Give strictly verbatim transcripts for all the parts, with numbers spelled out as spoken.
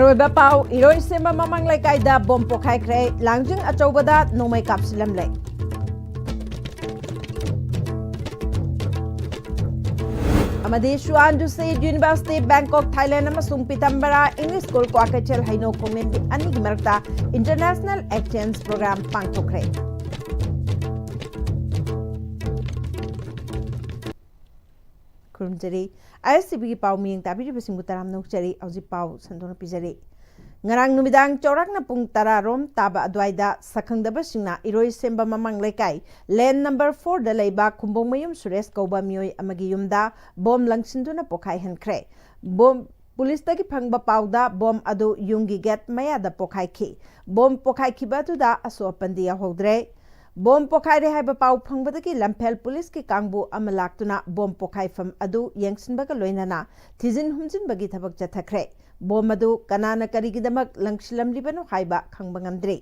ꯑꯣꯏꯕ ꯄꯥꯎ, ꯏꯔꯣꯏꯁꯦꯝꯕ ꯃꯃꯥꯡ ꯂꯩꯀꯥꯏꯗ ꯕꯣꯝ ꯄꯣꯈꯥꯏꯈ꯭ꯔꯦ, ꯂꯥꯡꯖꯤꯡ ꯑꯆꯧꯕꯗ ꯅꯣꯡꯃꯩ ꯀꯥꯞꯁꯤꯜꯂꯝꯂꯦ꯫ ꯑꯃꯗꯤ ꯁꯨꯑꯥꯟ ꯖꯨꯁꯦ ꯌꯨꯅꯤꯚꯔꯁꯤꯇꯤ ꯕꯦꯡꯀꯣꯛ ꯊꯥꯏꯂꯦꯟ ꯑꯃꯁꯨꯡ ꯄꯤꯇꯝꯕꯔꯥ ꯏꯪꯂꯤꯁ ꯁ꯭ꯀꯨꯜ ꯀ꯭ꯋꯥꯀꯩꯊꯦꯜ ꯍꯩꯅꯧ ꯈꯣꯡꯅꯦꯝꯕꯤ ꯑꯅꯤꯒꯤ ꯃꯔꯛꯇ ꯏꯟꯇꯔꯅꯦꯁꯅꯦꯜ ꯑꯦꯛꯁꯆꯦꯟꯖ ꯄ꯭ꯔꯣꯒ꯭ꯔꯥꯝ ꯄꯥꯡꯊꯣꯛꯈ꯭ꯔꯦ꯫ ꯈꯨꯔꯨꯝꯖꯔꯤ꯫ ꯑꯥꯏ ꯑꯦꯁ ꯇꯤ ꯚꯤꯒꯤ ꯄꯥꯎ ꯃꯤꯠꯌꯦꯡ ꯇꯥꯕꯤꯔꯤꯕꯁꯤꯡꯕꯨ ꯇꯔꯥꯝꯅ ꯑꯣꯛꯆꯔꯤ꯫ ꯍꯧꯖꯤꯛ ꯄꯥꯎ ꯁꯟꯗꯣꯛꯅ ꯄꯤꯖꯔꯤ꯫ ꯉꯔꯥꯡ ꯅꯨꯃꯤꯗꯥꯡ ꯆꯥꯎꯔꯥꯛꯅ ꯄꯨꯡ ꯇꯔꯥ ꯔꯣꯝ ꯇꯥꯕ ꯑꯗꯨꯋꯥꯏꯗ ꯁꯛꯈꯪꯗꯕꯁꯤꯡꯅ ꯏꯔꯣꯏꯁꯦꯝꯕ ꯃꯃꯥꯡ ꯂꯩꯀꯥꯏ ꯂꯦꯟ ꯅꯝꯕꯔ ꯐꯣꯔꯗ ꯂꯩꯕ ꯈꯨꯝꯕꯣꯡꯃꯌꯨꯝ ꯁꯨꯔꯦꯁ ꯀꯧꯕ ꯃꯤꯑꯣꯏ ꯑꯃꯒꯤ ꯌꯨꯝꯗ ꯕꯣꯝ ꯂꯪꯁꯤꯟꯗꯨꯅ ꯄꯣꯈꯥꯏꯍꯟꯈ꯭ꯔꯦ꯫ ꯕꯣꯝ, ꯄꯨꯂꯤꯁꯇꯒꯤ ꯐꯪꯕ ꯄꯥꯎꯗ ꯕꯣꯝ ꯑꯗꯨ ꯌꯨꯝꯒꯤ ꯒꯦꯠ ꯃꯌꯥꯗ ꯄꯣꯈꯥꯏꯈꯤ꯫ ꯕꯣꯝ ꯄꯣꯈꯥꯏꯈꯤꯕ ꯑꯗꯨꯗ ꯑꯁꯣꯛ ꯑꯄꯟꯗꯤ ꯌꯥꯎꯍꯧꯗ꯭ꯔꯦ꯫ ꯕꯣꯝ ꯄꯣꯈꯥꯏꯔꯦ ꯍꯥꯏꯕ ꯄꯥꯎ ꯐꯪꯕꯗꯒꯤ ꯂꯝꯐꯦꯜ ꯄꯨꯂꯤꯁꯀꯤ ꯀꯥꯡꯕꯨ ꯑꯃ ꯂꯥꯛꯇꯨꯅ ꯕꯣꯝ ꯄꯣꯈꯥꯏꯐꯝ ꯑꯗꯨ ꯌꯦꯡꯁꯤꯟꯕꯒ ꯂꯣꯏꯅꯅ ꯊꯤꯖꯤꯟ ꯍꯨꯝꯖꯤꯟꯕꯒꯤ ꯊꯕꯛ ꯆꯠꯊꯈ꯭ꯔꯦ꯫ ꯕꯣꯝ ꯑꯗꯨ ꯀꯅꯥꯅ ꯀꯔꯤꯒꯤꯗꯃꯛ ꯂꯪꯁꯤꯜꯂꯝꯂꯤꯕꯅꯣ ꯍꯥꯏꯕ ꯈꯪꯕ ꯉꯝꯗ꯭ꯔꯤ꯫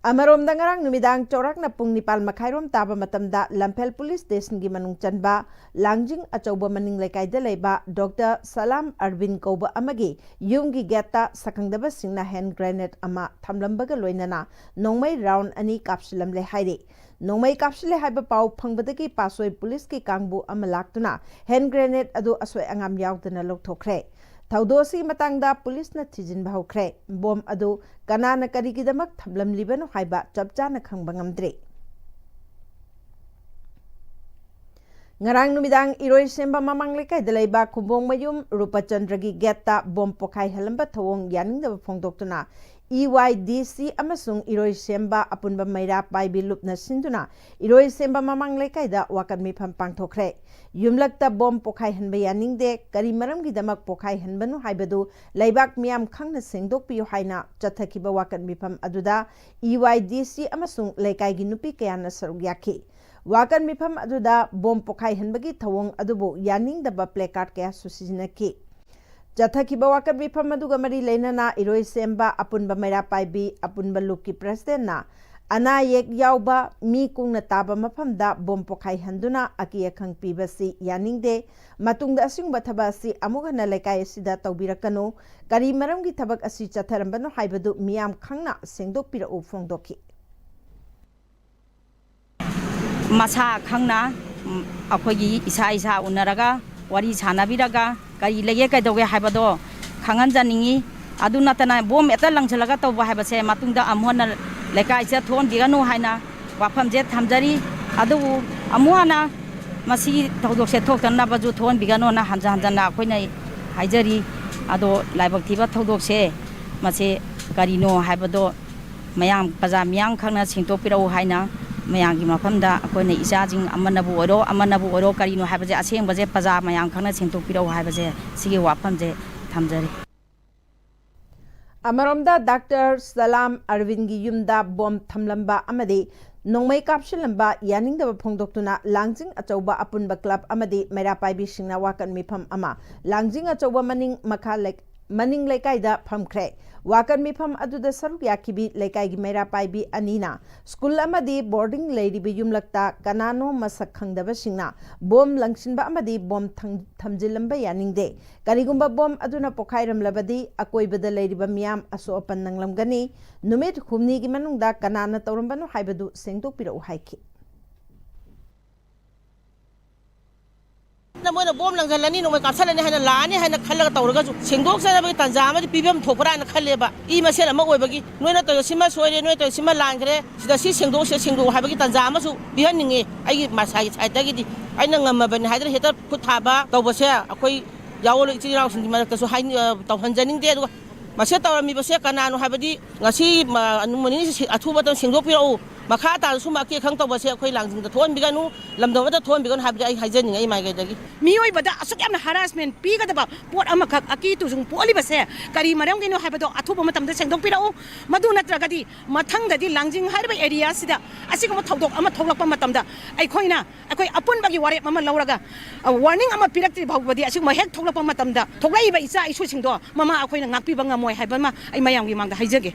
ꯑꯃꯔꯣꯝꯗ, ꯉꯔꯥꯡ ꯅꯨꯃꯤꯗꯥꯡ ꯆꯥꯎꯔꯥꯛꯅ ꯄꯨꯡ ꯅꯤꯄꯥꯜ ꯃꯈꯥꯏꯔꯣꯝ ꯇꯥꯕ ꯃꯇꯝꯗ ꯂꯝꯐꯦꯜ ꯄꯨꯂꯤꯁ ꯁ꯭ꯇꯦꯁꯟꯒꯤ ꯃꯅꯨꯡ ꯆꯟꯕ ꯂꯥꯡꯖꯤꯡ ꯑꯆꯧꯕ ꯃꯅꯤꯡ ꯂꯩꯀꯥꯏꯗ ꯂꯩꯕ ꯗꯣꯛꯇꯔ ꯁꯂꯥꯝ ꯑꯔꯕꯤꯟ ꯀꯧꯕ ꯑꯃꯒꯤ ꯌꯨꯝꯒꯤ ꯒꯦꯠꯇ ꯁꯛꯈꯪꯗꯕꯁꯤꯡꯅ ꯍꯦꯟ ꯒ꯭ꯔꯦꯅꯦꯗ ꯑꯃ ꯊꯝꯂꯝꯕꯒ ꯂꯣꯏꯅꯅ ꯅꯣꯡꯃꯩ ꯔꯥꯎꯟ ꯑꯅꯤ ꯀꯥꯞꯁꯤꯜꯂꯝꯂꯦ ꯍꯥꯏꯔꯤ꯫ ꯅꯣꯡꯃꯩ ꯀꯥꯞꯁꯤꯜꯂꯦ ꯍꯥꯏꯕ ꯄꯥꯎ ꯐꯪꯕꯗꯒꯤ ꯄꯥꯁꯣꯏ ꯄꯨꯂꯤꯁꯀꯤ ꯀꯥꯡꯕꯨ ꯑꯃ ꯂꯥꯛꯇꯨꯅ ꯍꯦꯟ ꯒ꯭ꯔꯦꯅꯦꯗ ꯑꯗꯨ ꯑꯁꯣꯏ ꯑꯉꯥꯝ ꯌꯥꯎꯗꯅ ꯂꯧꯊꯣꯛꯈ꯭ꯔꯦ꯫ ꯊꯧꯗꯣꯛ ꯑꯁꯤꯒꯤ ꯃꯇꯥꯡꯗ ꯄꯨꯂꯤꯁꯅ ꯊꯤꯖꯤꯟꯕ ꯍꯧꯈ꯭ꯔꯦ꯫ ꯕꯣꯝ ꯑꯗꯨ ꯀꯅꯥꯅ ꯀꯔꯤꯒꯤꯗꯃꯛ ꯊꯝꯂꯝꯂꯤꯕꯅꯣ ꯍꯥꯏꯕ ꯆꯞ ꯆꯥꯅ ꯈꯪꯕ ꯉꯝꯗ꯭ꯔꯤ꯫ ꯉꯔꯥꯡ ꯅꯨꯃꯤꯗꯥꯡ ꯏꯔꯣꯏꯁꯦꯝꯕ ꯃꯃꯥꯡ ꯂꯩꯀꯥꯏꯗ ꯂꯩꯕ ꯈꯨꯝꯕꯣꯡꯃꯌꯨꯝ ꯔꯨꯄꯆꯟꯗ꯭ꯔꯒꯤ ꯒꯦꯠꯇ ꯕꯣꯝ ꯄꯣꯈꯥꯏꯍꯜꯂꯝꯕ ꯊꯧꯑꯣꯡ ꯌꯥꯅꯤꯡꯗꯕ ꯐꯣꯡꯗꯣꯛꯇꯨꯅ ꯏ ꯋꯥꯏ ꯗꯤ ꯁꯤ ꯑꯃꯁꯨꯡ ꯏꯔꯣꯏꯁꯦꯝꯕ ꯑꯄꯨꯟꯕ ꯃꯩꯔꯥ ꯄꯥꯏꯕꯤ ꯂꯨꯞꯅ ꯁꯤꯟꯗꯨꯅ ꯏꯔꯣꯏꯁꯦꯝꯕ ꯃꯃꯥꯡ ꯂꯩꯀꯥꯏꯗ ꯋꯥꯀꯠ ꯃꯤꯐꯝ ꯄꯥꯡꯊꯣꯛꯈ꯭ꯔꯦ꯫ ꯌꯨꯝꯂꯛꯇ ꯕꯣꯝ ꯄꯣꯈꯥꯏꯍꯟꯕ ꯌꯥꯅꯤꯡꯗꯦ, ꯀꯔꯤ ꯃꯔꯝꯒꯤꯗꯃꯛ ꯄꯣꯈꯥꯏꯍꯟꯕꯅꯣ ꯍꯥꯏꯕꯗꯨ ꯂꯩꯕꯥꯛ ꯃꯤꯌꯥꯝ ꯈꯪꯅ ꯁꯦꯡꯗꯣꯛꯄꯤꯌꯨ ꯍꯥꯏꯅ ꯆꯠꯊꯈꯤꯕ ꯋꯥꯀꯠ ꯃꯤꯐꯝ ꯑꯗꯨꯗ ꯏ ꯋꯥꯏ ꯗꯤ ꯁꯤ ꯑꯃꯁꯨꯡ ꯂꯩꯀꯥꯏꯒꯤ ꯅꯨꯄꯤ ꯀꯌꯥꯅ ꯁꯔꯨꯛ ꯌꯥꯈꯤ꯫ ꯋꯥꯀꯠ ꯃꯤꯐꯝ ꯑꯗꯨꯗ ꯕꯣꯝ ꯄꯣꯈꯥꯏꯍꯟꯕꯒꯤ ꯊꯧꯑꯣꯡ ꯑꯗꯨꯕꯨ ꯌꯥꯅꯤꯡꯗꯕ ꯄ꯭ꯂꯦꯀꯥꯔꯗ ꯀꯌꯥꯁꯨ ꯁꯤꯖꯤꯟꯅꯈꯤ꯫ ꯆꯠꯊꯈꯤꯕ ꯋꯥꯀꯠ ꯃꯤꯐꯝ ꯑꯗꯨꯒ ꯃꯔꯤ ꯂꯩꯅꯅ ꯏꯔꯣꯏꯁꯦꯝꯕ ꯑꯄꯨꯟꯕ ꯃꯩꯔꯥ ꯄꯥꯏꯕꯤ ꯑꯄꯨꯟꯕ ꯂꯨꯞꯀꯤ ꯄ꯭ꯔꯦꯁꯤꯗꯦꯟꯠꯅ ꯑꯅꯥ ꯑꯌꯦꯛ ꯌꯥꯎꯕ ꯃꯤ ꯀꯨꯡꯅ ꯇꯥꯕ ꯃꯐꯝꯗ ꯕꯣꯝ ꯄꯣꯈꯥꯏꯍꯟꯗꯨꯅ ꯑꯀꯤ ꯑꯈꯪ ꯄꯤꯕꯁꯤ ꯌꯥꯅꯤꯡꯗꯦ꯫ ꯃꯇꯨꯡꯗ ꯑꯁꯤꯒꯨꯝꯕ ꯊꯕꯛ ꯑꯁꯤ ꯑꯃꯨꯛ ꯍꯟꯅ ꯂꯩꯀꯥꯏ ꯑꯁꯤꯗ ꯇꯧꯕꯤꯔꯛꯀꯅꯨ꯫ ꯀꯔꯤ ꯃꯔꯝꯒꯤ ꯊꯕꯛ ꯑꯁꯤ ꯆꯠꯊꯔꯝꯕꯅꯣ ꯍꯥꯏꯕꯗꯨ ꯃꯤꯌꯥꯝ ꯈꯪꯅ ꯁꯦꯡꯗꯣꯛꯄꯤꯔꯛꯎ ꯐꯣꯡꯗꯣꯛꯈꯤ꯫ ꯃꯁꯥ ꯈꯪꯅ, ꯎꯝ, ꯑꯩꯈꯣꯏꯒꯤ ꯏꯁꯥ ꯏꯁꯥ ꯎꯅꯔꯒ ꯋꯥꯔꯤ ꯁꯥꯟꯅꯕꯤꯔꯒ ꯀꯔꯤ ꯂꯩꯒꯦ ꯀꯩꯗꯧꯒꯦ ꯍꯥꯏꯕꯗꯣ ꯈꯪꯍꯟꯖꯅꯤꯡꯉꯤ꯫ ꯑꯗꯨ ꯅꯠꯇꯅ ꯕꯣꯝ ꯍꯦꯛꯇ ꯂꯪꯁꯤꯜꯂꯒ ꯇꯧꯕ ꯍꯥꯏꯕꯁꯦ ꯃꯇꯨꯡꯗ ꯑꯃꯨꯛ ꯍꯟꯅ ꯂꯩꯀꯥꯏꯁꯤꯗ ꯊꯣꯛꯍꯟꯕꯤꯒꯅꯨ ꯍꯥꯏꯅ ꯋꯥꯐꯝꯁꯦ ꯊꯝꯖꯔꯤ꯫ ꯑꯗꯨꯕꯨ ꯑꯃꯨꯛ ꯍꯟꯅ ꯃꯁꯤꯒꯤ ꯊꯧꯗꯣꯛꯁꯦ ꯊꯣꯛꯇꯅꯕꯁꯨ ꯊꯣꯛꯍꯟꯕꯤꯒꯅꯣꯅ ꯍꯟꯖꯟ ꯍꯟꯖꯟꯅ ꯑꯩꯈꯣꯏꯅ ꯍꯥꯏꯖꯔꯤ꯫ ꯑꯗꯣ ꯂꯥꯏꯕꯛ ꯊꯤꯕ ꯊꯧꯗꯣꯛꯁꯦ ꯃꯁꯤ ꯀꯔꯤꯅꯣ ꯍꯥꯏꯕꯗꯣ ꯃꯌꯥꯝ, ꯄ꯭ꯔꯖꯥ ꯃꯤꯌꯥꯝ ꯈꯪꯅ ꯁꯦꯡꯗꯣꯛꯄꯤꯔꯛꯎ ꯍꯥꯏꯅ ꯃꯌꯥꯝꯒꯤ ꯃꯐꯝꯗ ꯑꯩꯈꯣꯏꯅ ꯏꯆꯥꯁꯤꯡ ꯑꯃꯅꯕꯨ ꯑꯣꯏꯔꯣ, ꯑꯃꯅꯕꯨ ꯑꯣꯏꯔꯣ, ꯀꯔꯤꯅꯣ ꯍꯥꯏꯕꯁꯦ ꯑꯁꯦꯡꯕꯁꯦ ꯄ꯭ꯔꯖꯥ ꯃꯌꯥꯝ ꯈꯪꯅ ꯁꯦꯡꯗꯣꯛꯄꯤꯔꯛꯎ ꯍꯥꯏꯕꯁꯦ ꯁꯤꯒꯤ ꯋꯥꯐꯝꯁꯦ ꯊꯝꯖꯔꯤ꯫ ꯑꯃꯔꯣꯝꯗ ꯗꯥꯛꯇꯔ ꯁꯂꯥꯝ ꯑꯔꯕꯤꯟꯒꯤ ꯌꯨꯝꯗ ꯕꯣꯝ ꯊꯝꯂꯝꯕ ꯑꯃꯗꯤ ꯅꯣꯡꯃꯩ ꯀꯥꯞꯁꯤꯜꯂꯝꯕ ꯌꯥꯅꯤꯡꯗꯕ ꯐꯣꯡꯗꯣꯛꯇꯨꯅ ꯂꯥꯡꯖꯤꯡ ꯑꯆꯧꯕ ꯑꯄꯨꯟꯕ ꯀ꯭ꯂꯕ ꯑꯃꯗꯤ ꯃꯩꯔꯥ ꯄꯥꯏꯕꯤꯁꯤꯡꯅ ꯋꯥꯀꯠ ꯃꯤꯐꯝ ꯑꯃ ꯂꯥꯡꯖꯤꯡ ꯑꯆꯧꯕ ꯃꯅꯤꯡ ꯃꯈꯥ ꯂꯩ-, ꯃꯅꯤꯡ ꯂꯩꯀꯥꯏꯗ ꯐꯝꯈ꯭ꯔꯦ꯫ ꯋꯥꯀꯠ ꯃꯤꯐꯝ ꯑꯗꯨꯗ ꯁꯔꯨꯛ ꯌꯥꯈꯤꯕꯤ ꯂꯩꯀꯥꯏꯒꯤ ꯃꯩꯔꯥ ꯄꯥꯏꯕꯤ ꯑꯅꯤꯅ ꯁ꯭ꯀꯨꯜ ꯑꯃꯗꯤ ꯕꯣꯔꯗꯤꯡ ꯂꯩꯔꯤꯕ ꯌꯨꯝꯂꯛꯇ ꯀꯅꯥꯅꯣ ꯃꯁꯛ ꯈꯪꯗꯕꯁꯤꯡꯅ ꯕꯣꯝ ꯂꯪꯁꯤꯟꯕ ꯑꯃꯗꯤ ꯕꯣꯝ ꯊꯝ-, ꯊꯝꯖꯤꯜꯂꯝꯕ ꯌꯥꯅꯤꯡꯗꯦ꯫ ꯀꯔꯤꯒꯨꯝꯕ ꯕꯣꯝ ꯑꯗꯨꯅ ꯄꯣꯈꯥꯏꯔꯝꯂꯕꯗꯤ ꯑꯀꯣꯏꯕꯗ ꯂꯩꯔꯤꯕ ꯃꯤꯌꯥꯝ ꯑꯁꯣꯛ ꯑꯄꯟ ꯅꯪꯂꯝꯒꯅꯤ꯫ ꯅꯨꯃꯤꯠ ꯍꯨꯝꯅꯤꯒꯤ ꯃꯅꯨꯡꯗ ꯀꯅꯥꯅ ꯇꯧꯔꯝꯕꯅꯣ ꯍꯥꯏꯕꯗꯨ ꯁꯦꯡꯗꯣꯛꯄꯤꯔꯛꯎ ꯍꯥꯏꯈꯤ꯫ ꯃꯣꯏꯅ ꯕꯣꯝ ꯂꯪꯁꯤꯜꯂꯅꯤ, ꯅꯣꯡꯃꯩ ꯀꯥꯞꯁꯤꯜꯂꯅꯤ ꯍꯥꯏꯅ ꯂꯥꯛꯑꯅꯤ ꯍꯥꯏꯅ ꯈꯜꯂꯒ ꯇꯧꯔꯒꯁꯨ ꯁꯦꯡꯗꯣꯛꯆꯅꯕꯒꯤ ꯇꯥꯟꯖꯥ ꯑꯃꯗꯤ ꯄꯤꯐꯝ ꯊꯣꯛꯄ꯭ꯔꯥ ꯍꯥꯏꯅ ꯈꯜꯂꯦꯕ꯫ ꯏ ꯃꯁꯦꯟ ꯑꯃ ꯑꯣꯏꯕꯒꯤ ꯅꯣꯏꯅ ꯇꯧꯔꯤꯗꯣ ꯁꯤꯃ ꯁꯣꯏꯔꯦ, ꯅꯣꯏ ꯇꯧꯔꯤꯗꯣ ꯁꯤꯃ ꯂꯥꯟꯈ꯭ꯔꯦ, ꯁꯤꯗ ꯁꯤ ꯁꯦꯡꯗꯣꯛꯁꯦ, ꯁꯦꯡꯗꯣꯛꯑꯣ ꯍꯥꯏꯕꯒꯤ ꯇꯥꯟꯖꯥ ꯑꯃꯁꯨ ꯄꯤꯍꯟꯅꯤꯡꯉꯤ꯫ ꯑꯩꯒꯤ ꯃꯁꯥꯒꯤ ꯁꯥꯏꯠꯇꯒꯤꯗꯤ ꯑꯩꯅ ꯉꯝꯃꯕꯅꯤ ꯍꯥꯏꯗꯅ ꯍꯦꯛꯇ ꯈꯨꯠ ꯊꯥꯕ ꯇꯧꯕꯁꯦ ꯑꯩꯈꯣꯏ ꯌꯥꯑꯣꯜ ꯏꯆꯤꯜ ꯏꯅꯥꯎꯁꯤꯡꯒꯤ ꯃꯔꯛꯇꯁꯨ ꯍꯥꯏꯅꯤ-, ꯑ, ꯇꯧꯍꯟꯖꯅꯤꯡꯗꯦ꯫ ꯑꯗꯨꯒ ꯃꯁꯤ ꯇꯧꯔꯝꯃꯤꯕꯁꯦ ꯀꯅꯥꯅꯣ ꯍꯥꯏꯕꯗꯤ ꯉꯁꯤ ꯃ-, ꯅꯨꯃꯤꯠ ꯅꯤꯅꯤ ꯑꯊꯨꯕ ꯃꯇꯝ ꯁꯦꯡꯗꯣꯛꯄꯤꯔꯛꯎ꯫ ꯃꯈꯥ ꯇꯥꯅ ꯁꯨꯝꯕ ꯑꯀꯤ ꯑꯈꯪ ꯇꯧꯕꯁꯦ ꯑꯩꯈꯣꯏ ꯂꯥꯡꯖꯤꯡꯗ ꯊꯣꯛꯍꯟꯕꯤꯒꯅꯨ, ꯂꯝꯗꯝ ꯑꯃꯗ ꯊꯣꯛꯍꯟꯕꯤꯒꯅꯨ ꯍꯥꯏꯕꯗꯤ ꯑꯩ ꯍꯥꯏꯖꯅꯤꯡꯉꯤ ꯑꯩ ꯃꯥꯏꯀꯩꯗꯒꯤ꯫ ꯃꯤꯑꯣꯏꯕꯗ ꯑꯁꯨꯛ ꯌꯥꯝꯅ ꯍꯔꯥꯁꯃꯦꯟ ꯄꯤꯒꯗꯕ ꯄꯣꯠ ꯑꯃꯈꯛ ꯑꯀꯤ ꯇꯨꯖꯨꯡ ꯄꯣꯛꯍꯜꯂꯤꯕꯁꯦ ꯀꯔꯤ ꯃꯔꯝꯒꯤꯅꯣ ꯍꯥꯏꯕꯗꯣ ꯑꯊꯨꯕ ꯃꯇꯝꯗ ꯁꯦꯡꯗꯣꯛꯄꯤꯔꯛꯎ꯫ ꯃꯗꯨ ꯅꯠꯇ꯭ꯔꯒꯗꯤ ꯃꯊꯪꯗꯗꯤ ꯂꯥꯡꯖꯤꯡ ꯍꯥꯏꯔꯤꯕ ꯑꯦꯔꯤꯌꯥꯁꯤꯗ ꯑꯁꯤꯒꯨꯝꯕ ꯊꯧꯗꯣꯛ ꯑꯃ ꯊꯣꯛꯂꯛꯄ ꯃꯇꯝꯗ ꯑꯩꯈꯣꯏꯅ, ꯑꯩꯈꯣꯏ ꯑꯄꯨꯟꯕꯒꯤ ꯋꯥꯔꯦꯞ ꯑꯃ ꯂꯧꯔꯒ, ꯑ, ꯋꯥꯔꯅꯤꯡ ꯑꯃ ꯄꯤꯔꯛꯇ꯭ꯔꯤ ꯐꯥꯎꯕꯗꯤ ꯑꯁꯤꯒꯨꯝꯕ ꯍꯦꯛ ꯊꯣꯛꯂꯛꯄ ꯃꯇꯝꯗ ꯊꯣꯛꯂꯛꯏꯕ ꯏꯆꯥ ꯏꯁꯨꯁꯤꯡꯗꯣ ꯃꯃꯥ ꯑꯩꯈꯣꯏꯅ ꯉꯥꯛꯄꯤꯕ ꯉꯝꯃꯣꯏ ꯍꯥꯏꯕ ꯑꯃ ꯑꯩ ꯃꯌꯥꯝꯒꯤ ꯃꯥꯡꯗ ꯍꯥꯏꯖꯒꯦ꯫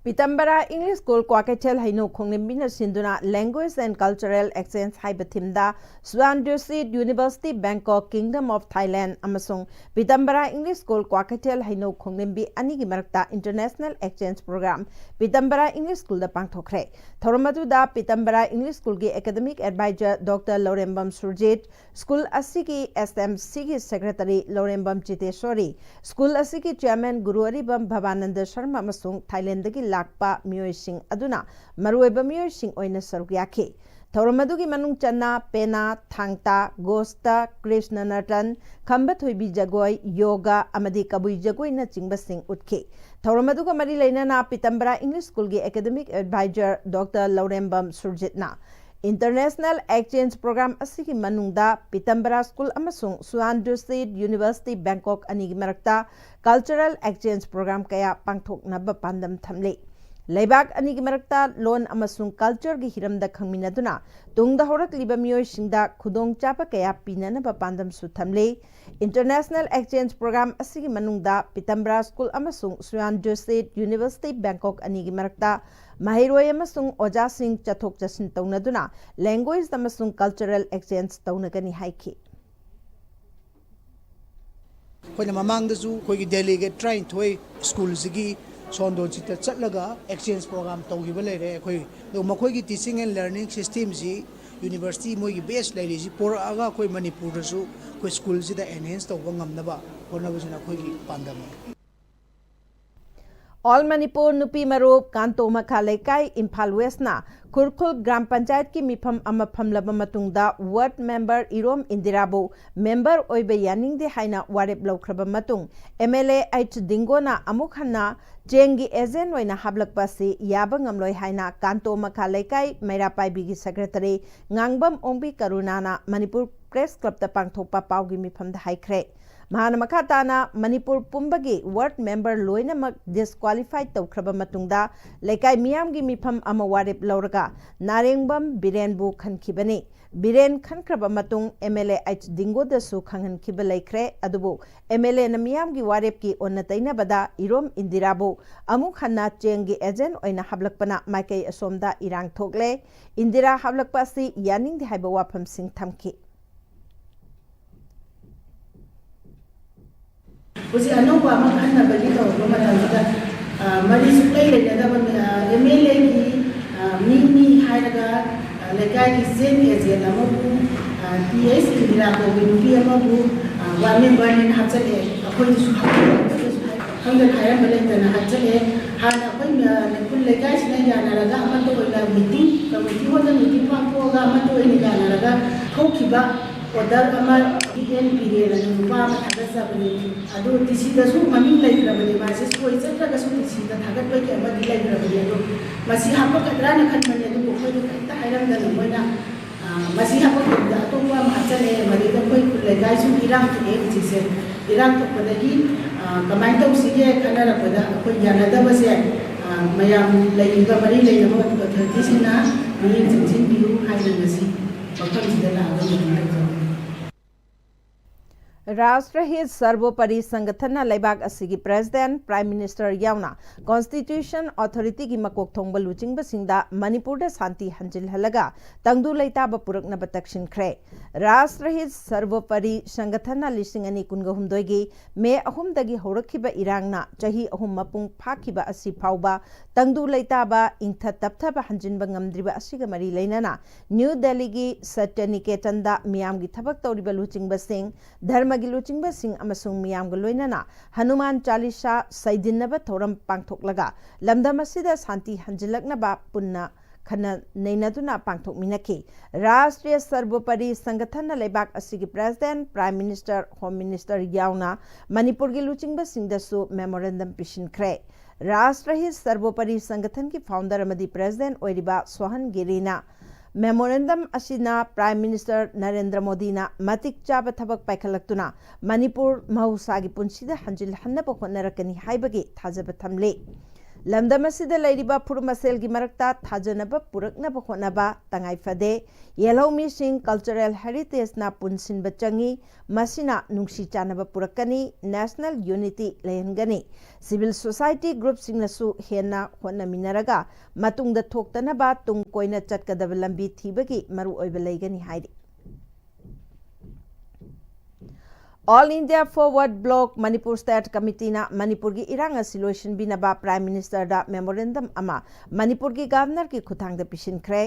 ꯄꯤꯇꯝꯕꯔꯥ ꯏꯪꯂꯤꯁ ꯁ꯭ꯀꯨꯜ ꯀ꯭ꯋꯥꯀꯩꯊꯦꯜ ꯍꯩꯅꯧ ꯈꯣꯡꯅꯤꯡꯕꯤꯅ ꯁꯤꯟꯗꯨꯅ Language and Cultural Exchange ꯍꯥꯏꯕ ꯊꯤꯝꯗ Suan Dusit University Bangkok, Kingdom of Thailand ꯑꯃꯁꯨꯡ ꯄꯤꯇꯝꯕꯔꯥ ꯏꯪꯂꯤꯁ ꯁ꯭ꯀꯨꯜ ꯀ꯭ꯋꯥꯀꯩꯊꯦꯜ ꯍꯩꯅꯧ ꯈꯣꯡꯅꯤꯡꯕꯤ ꯑꯅꯤꯒꯤ ꯃꯔꯛꯇ International Exchange Program Pitambara English ꯁ꯭ꯀꯨꯜꯗ ꯄꯥꯡꯊꯣꯛꯈ꯭ꯔꯦ꯫ ꯊꯧꯔꯝ ꯑꯗꯨꯗ ꯄꯤꯇꯝꯕꯔꯥ ꯏꯪꯂꯤꯁ ꯁ꯭ꯀꯨꯜꯒꯤ Academic Advisor Doctor Lourembam Surjit, ꯁ꯭ꯀꯨꯜ ꯑꯁꯤꯒꯤ S M Cꯒꯤ Secretary ꯂꯧꯔꯦꯝꯕꯝ ꯆꯤꯇꯦꯁꯣꯔꯤ, ꯁ꯭ꯀꯨꯜ ꯑꯁꯤꯒꯤ Chairman ꯒꯨꯔꯨ ꯑꯔꯤꯕꯝ ꯚꯕꯥꯅꯟꯗ ꯁꯔꯃ ꯑꯃꯁꯨꯡ ꯊꯥꯏꯂꯦꯟꯗꯒꯤ ꯂꯥꯛꯄ ꯃꯤꯑꯣꯏꯁꯤꯡ ꯑꯗꯨꯅ ꯃꯔꯨꯑꯣꯏꯕ ꯃꯤꯑꯣꯏꯁꯤꯡ ꯑꯣꯏꯅ ꯁꯔꯨꯛ ꯌꯥꯈꯤ꯫ ꯊꯧꯔꯝ ꯑꯗꯨꯒꯤ ꯃꯅꯨꯡ ꯆꯟꯅ ꯄꯦꯅꯥ, ꯊꯥꯡ ꯇꯥ, ꯒꯣꯁꯇ, ꯀ꯭ꯔꯤꯁꯅ ꯅꯔꯇꯟ, ꯈꯝꯕ ꯊꯣꯏꯕꯤ ꯖꯒꯣꯏ, ꯌꯣꯒꯥ ꯑꯃꯗꯤ ꯀꯕꯨꯏ ꯖꯒꯣꯏꯅꯆꯤꯡꯕꯁꯤꯡ ꯎꯠꯈꯤ꯫ ꯊꯧꯔꯝ ꯑꯗꯨꯒ ꯃꯔꯤ ꯂꯩꯅꯅ ꯄꯤꯇꯝꯕꯔꯥ ꯏꯪꯂꯤꯁ ꯁ꯭ꯀꯨꯜꯒꯤ Academic Advisor Doctor ꯂꯧꯔꯦꯝꯕꯝ ꯁꯨꯔꯖꯤꯠꯅ International Exchange Program ꯑꯁꯤꯒꯤ ꯃꯅꯨꯡꯗ ꯄꯤꯇꯝꯕꯔꯥ ꯁ꯭ꯀꯨꯜ ꯑꯃꯁꯨꯡ Suan Dusit University Bangkok ꯑꯅꯤꯒꯤ ꯃꯔꯛꯇ Cultural Exchange Program ꯀꯌꯥ ꯄꯥꯡꯊꯣꯛꯅꯕ ꯄꯥꯟꯗꯝ ꯊꯝꯂꯤ꯫ ꯂꯩꯕꯥꯛ ꯑꯅꯤꯒꯤ ꯃꯔꯛꯇ ꯂꯣꯟ ꯑꯃꯁꯨꯡ cultureꯒꯤ ꯍꯤꯔꯝꯗ ꯈꯪꯃꯤꯟꯅꯗꯨꯅ ꯇꯨꯡꯗ ꯍꯧꯔꯛꯂꯤꯕ ꯃꯤꯑꯣꯏꯁꯤꯡꯗ ꯈꯨꯗꯣꯡꯆꯥꯕ ꯀꯌꯥ ꯄꯤꯅꯅꯕ ꯄꯥꯟꯗꯝꯁꯨ ꯊꯝꯂꯤ꯫ International Exchange Program ꯑꯁꯤꯒꯤ ꯃꯅꯨꯡꯗ ꯄꯤꯇꯝꯕꯔꯥ ꯁ꯭ꯀꯨꯜ ꯑꯃꯁꯨꯡ Suan Dusit University Bangkok ꯑꯅꯤꯒꯤ ꯃꯔꯛꯇ ꯃꯍꯩꯔꯣꯏ ꯑꯃꯁꯨꯡ ꯑꯣꯖꯥꯁꯤꯡ ꯆꯠꯊꯣꯛ ꯆꯠꯁꯤꯟ ꯇꯧꯅꯗꯨꯅ Language ꯑꯃꯁꯨꯡ Cultural Exchange ꯇꯧꯅꯒꯅꯤ ꯍꯥꯏꯈꯤ꯫ ꯑꯩꯈꯣꯏꯅ ꯃꯃꯥꯡꯗꯁꯨ ꯑꯩꯈꯣꯏꯒꯤ delegate ꯇꯔꯥꯅꯤꯊꯣꯏ ꯁ꯭ꯀꯨꯜꯁꯤꯒꯤ ꯁꯣꯟꯗꯣꯟꯁꯤꯗ ꯆꯠꯂꯒ exchange program ꯇꯧꯈꯤꯕ ꯂꯩꯔꯦ꯫ ꯑꯩꯈꯣꯏ ꯑꯗꯨ ꯃꯈꯣꯏꯒꯤ teaching and learning systemꯁꯤ university ꯃꯣꯏꯒꯤ base ꯂꯩꯔꯤꯁꯤ ꯄꯣꯔꯛꯑꯒ ꯑꯩꯈꯣꯏ ꯃꯅꯤꯄꯨꯔꯗꯁꯨ ꯑꯩꯈꯣꯏ ꯁ꯭ꯀꯨꯜꯁꯤꯗ enhance ꯇꯧꯕ ꯉꯝꯅꯕ ꯍꯣꯠꯅꯕꯁꯤꯅ ꯑꯩꯈꯣꯏꯒꯤ ꯄꯥꯟꯗꯝꯅꯤ꯫ All Manipur ꯅꯨꯄꯤ ꯃꯔꯨꯞ, ꯀꯥꯟꯇꯣ ꯃꯈꯥ ꯂꯩꯀꯥꯏ, ꯏꯝꯐꯥꯜ ꯋꯦꯁꯅ ꯈꯨꯔꯈꯨꯜ ꯒ꯭ꯔꯥꯝ ꯄꯟꯆꯥꯌꯠꯀꯤ ꯃꯤꯐꯝ ꯑꯃ ꯐꯝꯂꯕ ꯃꯇꯨꯡꯗ ward member ꯏꯔꯣꯝ ꯏꯟꯗꯤꯔꯥꯕꯨ member ꯑꯣꯏꯕ ꯌꯥꯅꯤꯡꯗꯦ ꯍꯥꯏꯅ ꯋꯥꯔꯦꯞ ꯂꯧꯈ꯭ꯔꯕ ꯃꯇꯨꯡ, M L A H ꯗꯤꯡꯒꯣꯅ ꯑꯃꯨꯛ ꯍꯟꯅ ꯆꯦꯡꯒꯤ agent ꯑꯣꯏꯅ ꯍꯥꯞꯂꯛꯄ ꯑꯁꯤ ꯌꯥꯕ ꯉꯝꯂꯣꯏ ꯍꯥꯏꯅ ꯀꯥꯟꯇꯣ ꯃꯈꯥ ꯂꯩꯀꯥꯏ ꯃꯩꯔꯥ ꯄꯥꯏꯕꯤꯒꯤ secretary ꯉꯥꯡꯕꯝ ꯑꯣꯡꯕꯤ ꯀꯔꯨꯅꯥꯅ ꯃꯅꯤꯄꯨꯔ Press Clubꯇ ꯄꯥꯡꯊꯣꯛꯄ ꯄꯥꯎꯒꯤ ꯃꯤꯐꯝꯗ ꯍꯥꯏꯈ꯭ꯔꯦ꯫ ꯃꯍꯥꯛꯅ ꯃꯈꯥ ꯇꯥꯅ ꯃꯅꯤꯄꯨꯔ ꯄꯨꯝꯕꯒꯤ ꯋꯥꯔꯗ ꯃꯦꯝꯕꯔ ꯂꯣꯏꯅꯃꯛ ꯗꯤꯁꯀ꯭ꯋꯥꯂꯤꯐꯥꯏ ꯇꯧꯈ꯭ꯔꯕ ꯃꯇꯨꯡꯗ ꯂꯩꯀꯥꯏ ꯃꯤꯌꯥꯝꯒꯤ ꯃꯤꯐꯝ ꯑꯃ ꯋꯥꯔꯦꯞ ꯂꯧꯔꯒ ꯅꯥꯔꯦꯡꯕꯝ ꯕꯤꯔꯦꯟꯕꯨ ꯈꯟꯈꯤꯕꯅꯤ꯫ ꯕꯤꯔꯦꯟ ꯈꯟꯈ꯭ꯔꯕ ꯃꯇꯨꯡ ꯑꯦꯝ ꯑꯦꯜ ꯑꯦ ꯑꯩꯆ ꯗꯤꯡꯒꯣꯗꯁꯨ ꯈꯪꯍꯟꯈꯤꯕ ꯂꯩꯈ꯭ꯔꯦ꯫ ꯑꯗꯨꯕꯨ ꯑꯦꯝ ꯑꯦꯜ ꯑꯦꯅ ꯃꯤꯌꯥꯝꯒꯤ ꯋꯥꯔꯦꯞꯀꯤ ꯑꯣꯟꯅ ꯇꯩꯅꯕꯗ ꯏꯔꯣꯝ ꯏꯟꯗꯤꯔꯥꯕꯨ ꯑꯃꯨꯛ ꯍꯟꯅ ꯆꯦꯡꯒꯤ ꯑꯦꯖꯦꯟ ꯑꯣꯏꯅ ꯍꯥꯞꯂꯛꯄꯅ ꯃꯥꯏꯀꯩ ꯑꯁꯣꯝꯗ ꯏꯔꯥꯡ ꯊꯣꯛꯂꯦ꯫ ꯏꯟꯗꯤꯔꯥ ꯍꯥꯞꯂꯛꯄ ꯑꯁꯤ ꯌꯥꯅꯤꯡꯗꯦ ꯍꯥꯏꯕ ꯋꯥꯐꯝꯁꯤꯡ ꯊꯝꯈꯤ꯫ ꯍꯧꯖꯤꯛ ꯑꯅꯧꯕ ꯑꯃ ꯈꯟꯅꯕꯒꯤ ꯇꯧꯔꯛꯄ ꯃꯇꯝꯁꯤꯗ, ꯑ, ꯃꯔꯤ ꯁꯨꯡꯂꯩ ꯂꯩꯅꯗꯕ, ꯑ, ꯑꯦꯝ ꯑꯦꯜ ꯑꯦꯒꯤ, ꯑ, ꯃꯤꯅꯤ ꯍꯥꯏꯔꯒ, ꯑ, ꯂꯩꯀꯥꯏꯒꯤ ꯆꯦꯡ ꯑꯦꯖꯦꯟ ꯑꯃꯕꯨ, ꯑ, ꯇꯤ ꯑꯩꯆ ꯏꯟꯗꯤꯔꯥ ꯀꯧꯕ ꯅꯨꯄꯤ ꯑꯃꯕꯨ, ꯑ, ꯋꯥꯔꯗ ꯃꯦꯝꯕꯔꯅꯦꯅ ꯍꯥꯞꯆꯜꯂꯛꯑꯦ꯫ ꯑꯩꯈꯣꯏꯗꯁꯨ ꯍꯥꯞꯆꯜꯂꯛꯑꯦ, ꯑꯩꯈꯣꯏꯗꯁꯨ ꯈꯪꯗꯅ ꯍꯥꯏꯔꯝꯕ ꯂꯩꯇꯅ ꯍꯥꯞꯆꯜꯂꯛꯑꯦ꯫ ꯍꯥꯟꯅ ꯑꯩꯈꯣꯏ, ꯑ, ꯈꯨꯜ ꯂꯩꯀꯥꯏꯁꯤꯅ ꯌꯥꯅꯔꯒ ꯑꯃꯠꯇ ꯑꯣꯏꯅ ꯃꯤꯇꯤꯡ, ꯀꯃꯤꯇꯤ ꯍꯣꯜꯗ ꯃꯤꯇꯤꯡ ꯄꯥꯡꯊꯣꯛꯑꯒ ꯑꯃꯠꯇ ꯑꯣꯏꯅ ꯌꯥꯅꯔꯒ ꯊꯣꯛꯈꯤꯕ ꯑꯣꯔꯗꯔ ꯑꯃ ꯕꯤ ꯑꯦꯟ ꯕꯤꯔꯦꯟ ꯑꯅ ꯅꯨꯄꯥ ꯑꯃ ꯊꯥꯒꯠꯆꯕꯅꯤ꯫ ꯑꯗꯨ ꯗꯤ ꯁꯤꯗꯁꯨ ꯃꯃꯤꯡ ꯂꯩꯈ꯭ꯔꯕꯅꯤ, ꯃꯥꯁꯦ ꯁꯣꯏ ꯆꯠꯇ꯭ꯔꯒꯁꯨ ꯗꯤ ꯁꯤꯗ ꯊꯥꯒꯠꯄꯒꯤ ꯑꯃꯗꯤ ꯂꯩꯈ꯭ꯔꯕꯅꯤ꯫ ꯑꯗꯣ ꯃꯁꯤ ꯍꯥꯞꯄꯛꯀꯗ꯭ꯔꯥꯅ ꯈꯟꯕꯅꯤ, ꯑꯗꯨꯕꯨ ꯑꯩꯈꯣꯏꯗ ꯀꯔꯤꯝꯇ ꯍꯥꯏꯔꯝꯗꯅ ꯃꯣꯏꯅ, ꯑ, ꯃꯁꯤ ꯍꯥꯞꯄꯛꯇꯕꯤꯗ ꯑꯇꯣꯞꯄ ꯑꯃ ꯍꯥꯞꯆꯜꯂꯛꯑꯦ꯫ ꯃꯗꯩꯗ ꯑꯩꯈꯣꯏ ꯈꯨꯜ ꯂꯩꯀꯥꯏꯁꯨ ꯏꯔꯥꯡ ꯊꯣꯛꯑꯦ ꯍꯧꯖꯤꯛꯁꯦ꯫ ꯏꯔꯥꯡ ꯊꯣꯛꯄꯗꯒꯤ, ꯑ, ꯀꯃꯥꯏꯅ ꯇꯧꯁꯤꯒꯦ ꯈꯟꯅꯔꯛꯄꯗ ꯑꯩꯈꯣꯏ ꯌꯥꯅꯗꯕꯁꯦ, ꯑ, ꯃꯌꯥꯝ ꯂꯩꯔꯤꯕ ꯃꯔꯤ ꯂꯩꯅꯕ ꯑꯣꯊꯣꯔꯤꯇꯤꯁꯤꯡꯅ ꯃꯤꯠꯌꯦꯡ ꯆꯪꯁꯤꯟꯕꯤꯌꯨ ꯍꯥꯏꯅ ꯉꯁꯤ ꯃꯐꯝꯁꯤꯗ ꯂꯥꯛꯑꯒ ꯃꯤꯇꯤꯡ ꯇꯧꯖꯕꯅꯤ꯫ ꯔꯥꯁꯇ꯭ꯔꯍꯤꯠ ꯁꯔꯕꯣꯄꯔꯤ ꯁꯪꯒꯊꯟꯅ ꯂꯩꯕꯥꯛ ꯑꯁꯤꯒꯤ ꯄ꯭ꯔꯦꯁꯤꯗꯦꯟꯠ, ꯄ꯭ꯔꯥꯏꯝ ꯃꯤꯅꯤꯁꯇꯔ ꯌꯥꯎꯅ ꯀꯣꯟꯁꯇꯤꯇ꯭ꯌꯨꯁꯟ ꯑꯣꯊꯣꯔꯤꯇꯤꯒꯤ ꯃꯀꯣꯛ ꯊꯣꯡꯕ ꯂꯨꯆꯤꯡꯕꯁꯤꯡꯗ ꯃꯅꯤꯄꯨꯔꯗ ꯁꯥꯟꯇꯤ ꯍꯟꯖꯤꯜꯍꯜꯂꯒ ꯇꯪꯗꯨ ꯂꯩꯇꯥꯕ ꯄꯨꯔꯛꯅꯕ ꯇꯛꯁꯤꯟꯈ꯭ꯔꯦ꯫ ꯔꯥꯁꯇ꯭ꯔꯍꯤꯠ ꯁꯔꯕꯣꯄꯔꯤ ꯁꯪꯒꯊꯟꯅ ꯂꯤꯁꯤꯡ ꯑꯅꯤ ꯀꯨꯟꯒ ꯍꯨꯝꯗꯣꯏꯒꯤ ꯃꯦ ꯑꯍꯨꯝꯗꯒꯤ ꯍꯧꯔꯛꯈꯤꯕ ꯏꯔꯥꯡꯅ ꯆꯍꯤ ꯑꯍꯨꯝ ꯃꯄꯨꯡ ꯐꯥꯈꯤꯕ ꯑꯁꯤ ꯐꯥꯎꯕ ꯇꯪꯗꯨ ꯂꯩꯇꯥꯕ, ꯏꯪꯊ ꯇꯞꯊꯕ ꯍꯟꯖꯤꯟꯕ ꯉꯝꯗ꯭ꯔꯤꯕ ꯑꯁꯤꯒ ꯃꯔꯤ ꯂꯩꯅꯅ ꯅ꯭ꯌꯨ ꯗꯦꯜꯂꯤꯒꯤ ꯁꯇ꯭ꯌꯅꯤꯀꯦꯇꯟꯗ ꯃꯤꯌꯥꯝꯒꯤ ꯊꯕꯛ ꯇꯧꯔꯤꯕ ꯂꯨꯆꯤꯡꯕꯁꯤꯡ, ꯙꯔꯃꯒꯤ ꯂꯨꯆꯤꯡꯕꯁꯤꯡ ꯑꯃꯁꯨꯡ ꯃꯤꯌꯥꯝꯒ ꯂꯣꯏꯅꯅ ꯍꯅꯨꯃꯥꯟ ꯆꯥꯂꯤꯁꯥ ꯁꯩꯗꯤꯟꯅꯕ ꯊꯧꯔꯝ ꯄꯥꯡꯊꯣꯛꯂꯒ ꯂꯝꯗꯝ ꯑꯁꯤꯗ ꯁꯥꯟꯇꯤ ꯍꯟꯖꯤꯜꯂꯛꯅꯕ ꯄꯨꯟꯅ ꯈꯟꯅ ꯅꯩꯅꯗꯨꯅ ꯄꯥꯡꯊꯣꯛꯃꯤꯟꯅꯈꯤ꯫ ꯔꯥꯁꯇ꯭ꯔꯤꯌ ꯁꯔꯕꯣꯄꯔꯤ ꯁꯪꯒꯊꯟꯅ ꯂꯩꯕꯥꯛ ꯑꯁꯤꯒꯤ president, prime minister, home minister ꯌꯥꯎꯅ ꯃꯅꯤꯄꯨꯔꯒꯤ ꯂꯨꯆꯤꯡꯕꯁꯤꯡꯗꯁꯨ ꯃꯦꯃꯣꯔꯦꯟꯗꯝ ꯄꯤꯁꯤꯟꯈ꯭ꯔꯦ꯫ ꯔꯥꯁꯇ꯭ꯔꯍꯤꯠ ꯁꯔꯕꯣꯄꯔꯤ ꯁꯪꯒꯊꯟꯒꯤ ꯐꯥꯎꯟꯗꯔ ꯑꯃꯗꯤ ꯄ꯭ꯔꯦꯁꯤꯗꯦꯟꯠ ꯑꯣꯏꯔꯤꯕ ꯁꯣꯍꯟ ꯒꯤꯔꯤꯅ ꯃꯦꯃꯣꯔꯦꯟꯗꯝ ꯑꯁꯤꯅ ꯄ꯭ꯔꯥꯏꯝ ꯃꯤꯅꯤꯁꯇꯔ ꯅꯔꯦꯟꯗ꯭ꯔ ꯃꯣꯗꯤꯅ ꯃꯇꯤꯛ ꯆꯥꯕ ꯊꯕꯛ ꯄꯥꯏꯈꯠꯂꯛꯇꯨꯅ ꯃꯅꯤꯄꯨꯔ ꯃꯍꯧꯁꯥꯒꯤ ꯄꯨꯟꯁꯤꯗ ꯍꯟꯖꯤꯜꯍꯟꯅꯕ ꯍꯣꯠꯅꯔꯛꯀꯅꯤ ꯍꯥꯏꯕꯒꯤ ꯊꯥꯖꯕ ꯊꯝꯂꯤ꯫ ꯂꯝꯗꯝ ꯑꯁꯤꯗ ꯂꯩꯔꯤꯕ ꯐꯨꯔꯨꯞ ꯃꯁꯦꯜꯒꯤ ꯃꯔꯛꯇ ꯊꯥꯖꯅꯕ ꯄꯨꯔꯛꯅꯕ ꯍꯣꯠꯅꯕ ꯇꯉꯥꯏ ꯐꯗꯦ꯫ ꯌꯦꯜꯍꯧꯃꯤꯁꯤꯡ ꯀꯜꯆꯔꯦꯜ ꯍꯦꯔꯤꯇꯦꯖꯅ ꯄꯨꯟꯁꯤꯟꯕ ꯆꯪꯏ꯫ ꯃꯁꯤꯅ ꯅꯨꯡꯁꯤ ꯆꯥꯟꯅꯕ ꯄꯨꯔꯛꯀꯅꯤ, ꯅꯦꯁꯅꯦꯜ ꯌꯨꯅꯤꯇꯤ ꯂꯩꯍꯟꯒꯅꯤ꯫ ꯁꯤꯚꯤꯜ ꯁꯣꯁꯥꯏꯇꯤ ꯒ꯭ꯔꯨꯞꯁꯤꯡꯅꯁꯨ ꯍꯦꯟꯅ ꯍꯣꯠꯅꯃꯤꯟꯅꯔꯒ ꯃꯇꯨꯡꯗ ꯊꯣꯛꯇꯅꯕ ꯇꯨꯡ ꯀꯣꯏꯅ ꯆꯠꯀꯗꯕ ꯂꯝꯕꯤ ꯊꯤꯕꯒꯤ ꯃꯔꯨꯑꯣꯏꯕ ꯂꯩꯒꯅꯤ ꯍꯥꯏꯔꯤ꯫ All India Forward Bloc Manipur State Committeeꯅ ꯃꯅꯤꯄꯨꯔꯒꯤ ꯏꯔꯥꯡ ꯑꯁꯤ ꯂꯣꯏꯁꯤꯟꯕꯤꯅꯕ ꯄ꯭ꯔꯥꯏꯝ ꯃꯤꯅꯤꯁꯇꯔꯗ ꯃꯦꯃꯣꯔꯦꯟꯗꯝ ꯑꯃ ꯃꯅꯤꯄꯨꯔꯒꯤ ꯒꯚꯔꯅꯔꯒꯤ ꯈꯨꯠꯊꯥꯡꯗ ꯄꯤꯁꯤꯟꯈ꯭ꯔꯦ꯫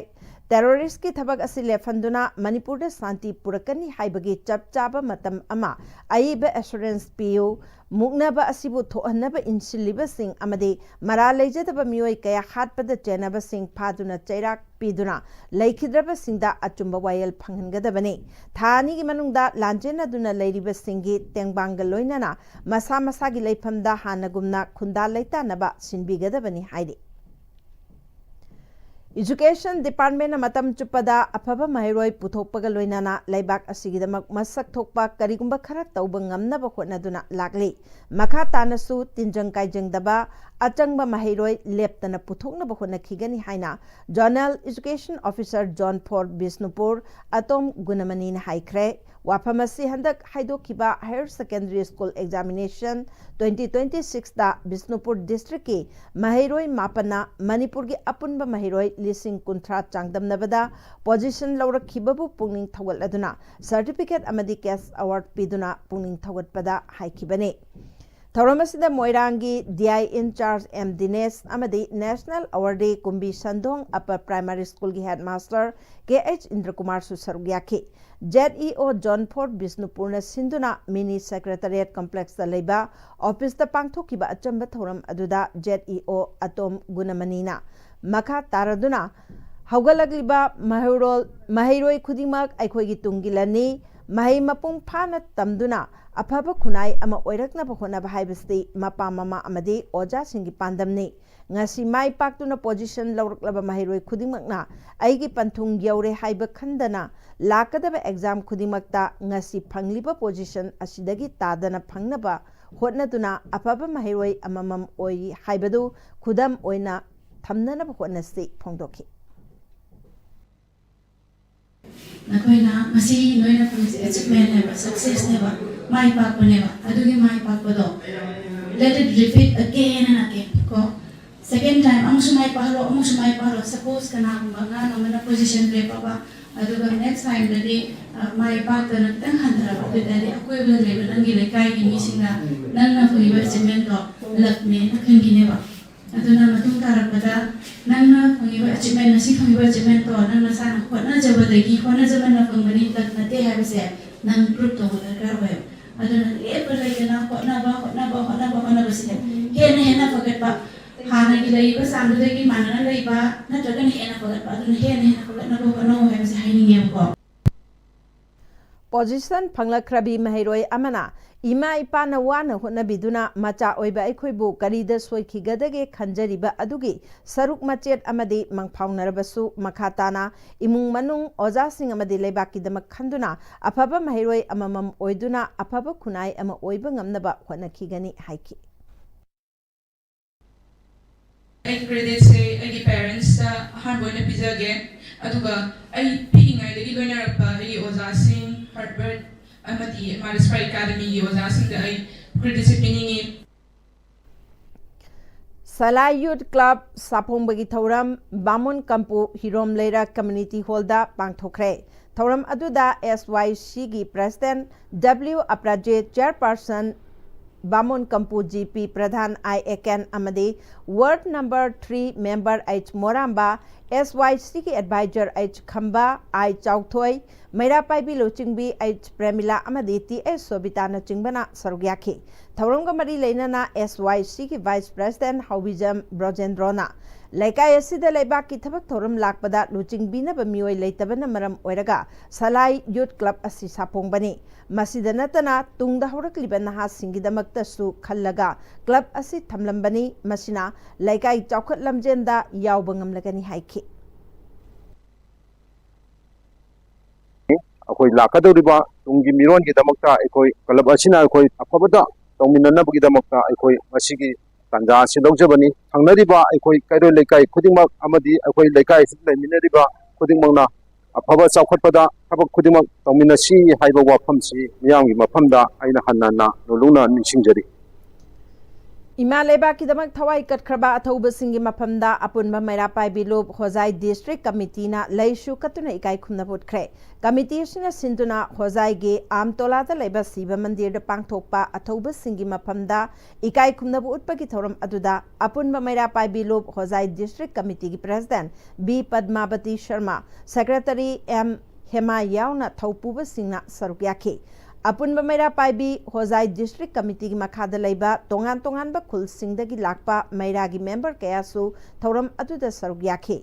ꯇꯦꯔꯣꯔꯤꯁ꯭ꯠꯀꯤ ꯊꯕꯛ ꯑꯁꯤ ꯂꯦꯞꯍꯟꯗꯨꯅ ꯃꯅꯤꯄꯨꯔꯗ ꯁꯥꯟꯇꯤ ꯄꯨꯔꯛꯀꯅꯤ ꯍꯥꯏꯕꯒꯤ ꯆꯞ ꯆꯥꯕ ꯃꯇꯝ ꯑꯃ ꯑꯏꯕ ꯑꯦꯁꯨꯔꯦꯟꯁ ꯄꯤꯌꯨ꯫ ꯃꯨꯛꯅꯕ ꯑꯁꯤꯕꯨ ꯊꯣꯛꯍꯟꯅꯕ ꯏꯟꯁꯤꯜꯂꯤꯕꯁꯤꯡ ꯑꯃꯗꯤ ꯃꯔꯥꯜ ꯂꯩꯖꯗꯕ ꯃꯤꯑꯣꯏ ꯀꯌꯥ ꯍꯥꯠꯄꯗ ꯆꯦꯟꯅꯕꯁꯤꯡ ꯐꯥꯗꯨꯅ ꯆꯩꯔꯥꯛ ꯄꯤꯗꯨꯅ ꯂꯩꯈꯤꯗ꯭ꯔꯕꯁꯤꯡꯗ ꯑꯆꯨꯝꯕ ꯋꯥꯌꯦꯜ ꯐꯪꯍꯟꯒꯗꯕꯅꯤ꯫ ꯊꯥ ꯑꯅꯤꯒꯤ ꯃꯅꯨꯡꯗ ꯂꯥꯟꯖꯦꯟꯅꯗꯨꯅ ꯂꯩꯔꯤꯕꯁꯤꯡꯒꯤ ꯇꯦꯡꯕꯥꯡꯒ ꯂꯣꯏꯅꯅ ꯃꯁꯥ ꯃꯁꯥꯒꯤ ꯂꯩꯐꯝꯗ ꯍꯥꯟꯅꯒꯨꯝꯅ ꯈꯨꯟꯗꯥ ꯂꯩꯇꯥꯅꯕ ꯁꯤꯟꯕꯤꯒꯗꯕꯅꯤ ꯍꯥꯏꯔꯤ꯫ Education Departmentꯅ ꯃꯇꯝ ꯆꯨꯞꯄꯗ ꯑꯐꯕ ꯃꯍꯩꯔꯣꯏ ꯄꯨꯊꯣꯛꯄꯒ ꯂꯣꯏꯅꯅ ꯂꯩꯕꯥꯛ ꯑꯁꯤꯒꯤꯗꯃꯛ ꯃꯁꯛ ꯊꯣꯛꯄ ꯀꯔꯤꯒꯨꯝꯕ ꯈꯔ ꯇꯧꯕ ꯉꯝꯅꯕ ꯍꯣꯠꯅꯗꯨꯅ ꯂꯥꯛꯂꯤ꯫ ꯃꯈꯥ ꯇꯥꯅꯁꯨ ꯇꯤꯟꯖꯪ ꯀꯥꯏꯖꯪꯗꯕ ꯑꯆꯪꯕ ꯃꯍꯩꯔꯣꯏ ꯂꯦꯞꯇꯅ ꯄꯨꯊꯣꯛꯅꯕ ꯍꯣꯠꯅꯈꯤꯒꯅꯤ ꯍꯥꯏꯅ Zonal Education Officer Zone four Bishnupur ꯑꯇꯣꯝ ꯒꯨꯅꯃꯅꯤꯅ ꯍꯥꯏꯈ꯭ꯔꯦ꯫ ꯋꯥꯐꯝ ꯑꯁꯤ ꯍꯟꯗꯛ ꯍꯥꯏꯗꯣꯛꯈꯤꯕ Higher Secondary School Examination twenty twenty-sixꯇ Bishnupur ꯗꯤꯁꯇ꯭ꯔꯤꯛꯀꯤ ꯃꯍꯩꯔꯣꯏ ꯃꯥꯄꯟꯅ ꯃꯅꯤꯄꯨꯔꯒꯤ ꯑꯄꯨꯟꯕ ꯃꯍꯩꯔꯣꯏ ꯂꯤꯁꯤꯡ ꯀꯨꯟꯊ꯭ꯔꯥ ꯆꯥꯡꯗꯝꯅꯕꯗ position ꯂꯧꯔꯛꯈꯤꯕꯕꯨ ꯄꯨꯛꯅꯤꯡ ꯊꯧꯒꯠꯂꯗꯨꯅ certificate ꯑꯃꯗꯤ cash award ꯄꯤꯗꯨꯅ ꯄꯨꯛꯅꯤꯡ ꯊꯧꯒꯠꯄꯗ ꯍꯥꯏꯈꯤꯕꯅꯤ꯫ ꯊꯧꯔꯝ ꯑꯁꯤꯗ ꯃꯣꯏꯔꯥꯡꯒꯤ D I in charge M Dinesh ꯑꯃꯗꯤ National Awardee ꯀꯨꯝꯕꯤ ꯁꯟꯗꯣꯡ Upper Primary Schoolꯒꯤ headmaster K H ꯏꯟꯗ꯭ꯔꯀꯨꯃꯥꯔꯁꯨ ꯁꯔꯨꯛ ꯌꯥꯈꯤ꯫ Z E O Zone four ꯕꯤꯁꯅꯨꯄꯨꯔꯅ ꯁꯤꯟꯗꯨꯅ Mini Secretariat Complexꯇ ꯂꯩꯕ officeꯇ ꯄꯥꯡꯊꯣꯛꯈꯤꯕ ꯑꯆꯝꯕ ꯊꯧꯔꯝ ꯑꯗꯨꯗ Z E O ꯑꯇꯣꯝ ꯒꯨꯅꯃꯅꯤꯅ ꯃꯈꯥ ꯇꯥꯔꯗꯨꯅ ꯍꯧꯒꯠꯂꯛꯂꯤꯕ ꯃꯍꯩꯔꯣꯜ-, ꯃꯍꯩꯔꯣꯏ ꯈꯨꯗꯤꯡꯃꯛ ꯑꯩꯈꯣꯏꯒꯤ ꯇꯨꯡꯒꯤ ꯂꯟꯅꯤ꯫ ꯃꯍꯩ ꯃꯄꯨꯡ ꯐꯥꯅ ꯇꯝꯗꯨꯅ ꯑꯐꯕ ꯈꯨꯟꯅꯥꯏ ꯑꯃ ꯑꯣꯏꯔꯛꯅꯕ ꯍꯣꯠꯅꯕ ꯍꯥꯏꯕꯁꯤ ꯃꯄꯥ ꯃꯃꯥ ꯑꯃꯗꯤ ꯑꯣꯖꯥꯁꯤꯡꯒꯤ ꯄꯥꯟꯗꯝꯅꯤ꯫ ꯉꯁꯤ ꯃꯥꯏ ꯄꯥꯛꯇꯨꯅ position ꯂꯧꯔꯛꯂꯕ ꯃꯍꯩꯔꯣꯏ ꯈꯨꯗꯤꯡꯃꯛꯅ ꯑꯩꯒꯤ ꯄꯟꯊꯨꯡ ꯌꯧꯔꯦ ꯍꯥꯏꯕ ꯈꯟꯗꯅ ꯂꯥꯛꯀꯗꯕ exam ꯈꯨꯗꯤꯡꯃꯛꯇ ꯉꯁꯤ ꯐꯪꯂꯤꯕ position ꯑꯁꯤꯗꯒꯤ ꯇꯥꯗꯅ ꯐꯪꯅꯕ ꯍꯣꯠꯅꯗꯨꯅ ꯑꯐꯕ ꯃꯍꯩꯔꯣꯏ ꯑꯃꯃꯝ ꯑꯣꯏ ꯍꯥꯏꯕꯗꯨ ꯈꯨꯗꯝ ꯑꯣꯏꯅ ꯊꯝꯅꯅꯕ ꯍꯣꯠꯅꯁꯤ ꯐꯣꯡꯗꯣꯛꯈꯤ꯫ ꯅꯈꯣꯏꯅ ꯉꯁꯤ ꯅꯣꯏꯅ ꯐꯪꯉꯤꯁꯦ achievement ꯅꯦꯕ, success ꯅꯦꯕ, ꯃꯥꯏ ꯄꯥꯛꯄꯅꯦꯕ꯫ ꯑꯗꯨꯒꯤ ꯃꯥꯏ ꯄꯥꯛꯄꯗꯣ let it repeat again and again ꯀꯣ꯫ Second time ꯑꯃꯨꯛꯁꯨ ꯃꯥꯏ ꯄꯥꯛꯍꯜꯂꯣ, ꯑꯃꯨꯛꯁꯨ ꯃꯥꯏ ꯄꯥꯛꯍꯜꯂꯣ꯫ Suppose ꯀꯅꯥꯒꯨꯝꯕ ꯑꯉꯥꯡ ꯑꯃꯅ position ꯂꯦꯞꯄꯕ, ꯑꯗꯨꯒ next time ꯗꯗꯤ ꯃꯥꯏ ꯄꯥꯛꯇꯅ ꯈꯤꯇꯪ ꯍꯟꯊꯔꯕ, ꯑꯗꯨ ꯑꯣꯏꯇꯥꯔꯗꯤ ꯑꯀꯣꯏꯕꯗ ꯂꯩꯕ ꯅꯪꯒꯤ ꯂꯩꯀꯥꯏꯒꯤ ꯃꯤꯁꯤꯡꯅ ꯅꯪꯅ ꯐꯪꯉꯤꯕ achievement ꯇꯣ luck ꯅꯦꯅ ꯈꯟꯈꯤꯅꯦꯕ꯫ ꯑꯗꯨꯅ ꯃꯇꯨꯡ ꯇꯥꯔꯛꯄꯗ ꯅꯪꯅ ꯐꯪꯉꯤꯕ achievement, ꯉꯁꯤ ꯐꯪꯉꯤꯕ achievement ꯇꯣ ꯅꯪ ꯅꯁꯥꯅ ꯍꯣꯠꯅꯖꯕꯗꯒꯤ, ꯍꯣꯠꯅꯖꯃꯟꯅ ꯐꯪꯕꯅꯤ, luck ꯅꯠꯇꯦ ꯍꯥꯏꯕꯁꯦ ꯅꯪ prove ꯇꯧꯕ ꯗꯔꯀꯥꯔ ꯑꯣꯏꯌꯦꯕ꯫ ꯑꯗꯨꯅ ꯂꯦꯞꯄ ꯂꯩꯇꯅ ꯍꯣꯠꯅꯕ, ꯍꯣꯠꯅꯕ, ꯍꯣꯠꯅꯕ, ꯍꯣꯠꯅꯕꯁꯤꯅ ꯍꯦꯟꯅ ꯍꯦꯟꯅ ꯐꯒꯠꯄ, ꯍꯥꯟꯅꯒꯤ ꯂꯩꯔꯤꯕ ꯆꯥꯡꯗꯨꯗꯒꯤ ꯃꯥꯟꯅꯅ ꯂꯩꯕ ꯅꯠꯇ꯭ꯔꯒꯅ ꯍꯦꯟꯅ ꯐꯒꯠꯄ, ꯑꯗꯨꯅ ꯍꯦꯟꯅ ꯍꯦꯟꯅ ꯐꯒꯠꯅꯕ ꯍꯣꯠꯅꯧ ꯍꯥꯏꯕꯁꯦ ꯍꯥꯏꯅꯤꯡꯉꯦꯕꯀꯣ꯫ Position ꯐꯪꯂꯛꯈ꯭ꯔꯕꯤ ꯃꯍꯩꯔꯣꯏ ꯑꯃꯅ ꯏꯃꯥ ꯏꯄꯥꯅ ꯋꯥꯅ ꯍꯣꯠꯅꯕꯤꯗꯨꯅ ꯃꯆꯥ ꯑꯣꯏꯕ ꯑꯩꯈꯣꯏꯕꯨ ꯀꯔꯤꯗ ꯁꯣꯏꯈꯤꯒꯗꯒꯦ ꯈꯟꯖꯔꯤꯕ ꯑꯗꯨꯒꯤ ꯁꯔꯨꯛ ꯃꯆꯦꯠ ꯑꯃꯗꯤ ꯃꯪꯐꯥꯎꯅꯔꯕꯁꯨ ꯃꯈꯥ ꯇꯥꯅ ꯏꯃꯨꯡ ꯃꯅꯨꯡ, ꯑꯣꯖꯥꯁꯤꯡ ꯑꯃꯗꯤ ꯂꯩꯕꯥꯛꯀꯤꯗꯃꯛ ꯈꯟꯗꯨꯅ ꯑꯐꯕ ꯃꯍꯩꯔꯣꯏ ꯑꯃꯃꯝ ꯑꯣꯏꯗꯨꯅ ꯑꯐꯕ ꯈꯨꯟꯅꯥꯏ ꯑꯃ ꯑꯣꯏꯕ ꯉꯝꯅꯕ ꯍꯣꯠꯅꯈꯤꯒꯅꯤ ꯍꯥꯏꯈꯤ꯫ ꯑꯩ credit ꯁꯦ ꯑꯩꯒꯤ parents ꯇ ꯑꯍꯥꯟꯕ ꯑꯣꯏꯅ ꯄꯤꯖꯒꯦ꯫ ꯑꯗꯨꯒ ꯑꯩ ꯄꯤꯛꯏꯉꯩꯗꯒꯤ ꯂꯣꯏꯅꯔꯛꯄ ꯑꯩꯒꯤ ꯑꯣꯖꯥꯁꯤꯡ, Herbert ꯑꯃꯗꯤ Maris Fry Academy ꯒꯤ ꯑꯣꯖꯥꯁꯤꯡꯗ ꯑꯩ credit ꯁꯦ ꯄꯤꯅꯤꯡꯏ꯫ ꯁꯂꯥꯏ Youth Club ꯁꯥꯐꯣꯡꯕꯒꯤ ꯊꯧꯔꯝ ꯕꯥꯃꯣꯟ ꯀꯝꯄꯨ ꯍꯤꯔꯣꯝ ꯂꯩꯔꯛ Community Hall ꯗ ꯄꯥꯡꯊꯣꯛꯈ꯭ꯔꯦ꯫ ꯊꯧꯔꯝ ꯑꯗꯨꯗ S Y C ꯒꯤ President W ꯑꯄ꯭ꯔꯥꯖꯤꯠ, Chairperson ꯕꯥꯃꯣꯟ Kampu G P Pradhan I ꯑꯦꯀꯦꯟ ꯑꯃꯗꯤ Ward number three member H ꯃꯣꯔꯥꯝꯕ, ꯑꯦꯁ ꯋꯥꯏ ꯁꯤꯒꯤ ꯑꯦꯗꯚꯥꯏꯖꯔ ꯑꯩꯆ ꯈꯝꯕ, ꯑꯥꯏ ꯆꯥꯎꯊꯣꯏ, ꯃꯩꯔꯥ ꯄꯥꯏꯕꯤ ꯂꯨꯆꯤꯡꯕꯤ ꯑꯩꯆ ꯄ꯭ꯔꯦꯃꯤꯂꯥ ꯑꯃꯗꯤ ꯇꯤ ꯑꯩꯆ ꯁꯣꯕꯤꯇꯥꯅꯆꯤꯡꯕꯅ ꯁꯔꯨꯛ ꯌꯥꯈꯤ꯫ ꯊꯧꯔꯝꯒ ꯃꯔꯤ ꯂꯩꯅꯅ ꯑꯦꯁ ꯋꯥꯏ ꯁꯤꯒꯤ ꯚꯥꯏꯁ ꯄ꯭ꯔꯦꯁꯤꯗꯦꯟꯠ ꯍꯥꯎꯕꯤꯖꯝ ꯕ꯭ꯔꯣꯖꯦꯟꯗ꯭ꯔꯣꯅ ꯂꯩꯀꯥꯏ ꯑꯁꯤꯗ ꯂꯩꯕꯥꯛꯀꯤ ꯊꯕꯛ ꯊꯧꯔꯝ ꯂꯥꯛꯄꯗ ꯂꯨꯆꯤꯡꯕꯤꯅꯕ ꯃꯤꯑꯣꯏ ꯂꯩꯇꯕꯅ ꯃꯔꯝ ꯑꯣꯏꯔꯒ ꯁꯂꯥꯏ ꯌꯨꯠ ꯀ꯭ꯂꯕ ꯑꯁꯤ ꯁꯥꯐꯣꯡꯕꯅꯤ꯫ ꯃꯁꯤꯗ ꯅꯠꯇꯅ ꯇꯨꯡꯗ ꯍꯧꯔꯛꯂꯤꯕ ꯅꯍꯥꯁꯤꯡꯒꯤꯗꯃꯛꯇꯁꯨ ꯈꯜꯂꯒ ꯀ꯭ꯂꯕ ꯑꯁꯤ ꯊꯝꯂꯝꯕꯅꯤ꯫ ꯃꯁꯤꯅ ꯂꯩꯀꯥꯏ ꯆꯥꯎꯈꯠ ꯂꯝꯖꯦꯟꯗ ꯌꯥꯎꯕ ꯉꯝꯂꯒꯅꯤ ꯍꯥꯏꯈꯤ꯫ ꯑꯩꯈꯣꯏ ꯂꯥꯛꯀꯗꯧꯔꯤꯕ ꯇꯨꯡꯒꯤ ꯃꯤꯔꯣꯟꯒꯤꯗꯃꯛꯇ ꯑꯩꯈꯣꯏ ꯀ꯭ꯂꯕ ꯑꯁꯤꯅ ꯑꯩꯈꯣꯏ ꯑꯐꯕꯗ ꯇꯧꯃꯤꯟꯅꯅꯕꯒꯤꯗꯃꯛꯇ ꯑꯩꯈꯣꯏ ꯉꯁꯤꯒꯤ ꯇꯥꯟꯖꯥ ꯑꯁꯤ ꯂꯧꯖꯕꯅꯤ꯫ ꯊꯪꯅꯔꯤꯕ ꯑꯩꯈꯣꯏ ꯀꯩꯔꯣꯏ ꯂꯩꯀꯥꯏ ꯈꯨꯗꯤꯡꯃꯛ ꯑꯃꯗꯤ ꯑꯩꯈꯣꯏ ꯂꯩꯀꯥꯏ ꯑꯁꯤꯗ ꯂꯩꯃꯤꯟꯅꯔꯤꯕ ꯈꯨꯗꯤꯡꯃꯛꯅ ꯑꯐꯕ ꯆꯥꯎꯈꯠꯄꯗ ꯊꯕꯛ ꯈꯨꯗꯤꯡꯃꯛ ꯇꯧꯃꯤꯟꯅꯁꯤ ꯍꯥꯏꯕ ꯋꯥꯐꯝꯁꯤ ꯃꯤꯌꯥꯝꯒꯤ ꯃꯐꯝꯗ ꯑꯩꯅ ꯍꯟꯅ ꯍꯟꯅ ꯅꯧꯂꯨꯛꯅ ꯅꯤꯡꯁꯤꯡꯖꯔꯤ꯫ ꯏꯃꯥ ꯂꯩꯕꯥꯛꯀꯤꯗꯃꯛ ꯊꯋꯥꯏ ꯀꯠꯈ꯭ꯔꯕ ꯑꯊꯧꯕꯁꯤꯡꯒꯤ ꯃꯐꯝꯗ ꯑꯄꯨꯟꯕ ꯃꯩꯔꯥ ꯄꯥꯏꯕꯤ ꯂꯨꯞ ꯍꯣꯖꯥꯏ ꯗꯤꯁꯇ꯭ꯔꯤꯛ ꯀꯃꯤꯇꯤꯅ ꯂꯩꯁꯨ ꯀꯠꯇꯨꯅ ꯏꯀꯥꯏ ꯈꯨꯝꯅꯕ ꯎꯠꯈ꯭ꯔꯦ꯫ ꯀꯃꯤꯇꯤ ꯑꯁꯤꯅ ꯁꯤꯟꯗꯨꯅ ꯍꯣꯖꯥꯏꯒꯤ ꯑꯥꯝꯇꯣꯂꯥꯗ ꯂꯩꯕ ꯁꯤꯕ ꯃꯟꯗꯤꯔꯗ ꯄꯥꯡꯊꯣꯛꯄ ꯑꯊꯧꯕꯁꯤꯡꯒꯤ ꯃꯐꯝꯗ ꯏꯀꯥꯏ ꯈꯨꯝꯅꯕ ꯎꯠꯄꯒꯤ ꯊꯧꯔꯝ ꯑꯗꯨꯗ ꯑꯄꯨꯟꯕ ꯃꯩꯔꯥ ꯄꯥꯏꯕꯤ ꯂꯨꯞ ꯍꯣꯖꯥꯏ ꯗꯤꯁꯇ꯭ꯔꯤꯛ ꯀꯃꯤꯇꯤꯒꯤ president B Padmabati Sharma, secretary M Hema ꯌꯥꯎꯅ ꯊꯧꯄꯨꯕꯁꯤꯡꯅ ꯁꯔꯨꯛ ꯌꯥꯈꯤ꯫ ꯑꯄꯨꯟꯕ ꯃꯩꯔꯥ ꯄꯥꯏꯕꯤ ꯍꯣꯖꯥꯏ ꯗꯤꯁꯇ꯭ꯔꯤꯛ ꯀꯃꯤꯇꯤꯒꯤ ꯃꯈꯥꯗ ꯂꯩꯕ ꯇꯣꯉꯥꯟ ꯇꯣꯉꯥꯟꯕ ꯈꯨꯜꯁꯤꯡꯗꯒꯤ ꯂꯥꯛꯄ ꯃꯩꯔꯥꯒꯤ ꯃꯦꯝꯕꯔ ꯀꯌꯥꯁꯨ ꯊꯧꯔꯝ ꯑꯗꯨꯗ ꯁꯔꯨꯛ ꯌꯥꯈꯤ꯫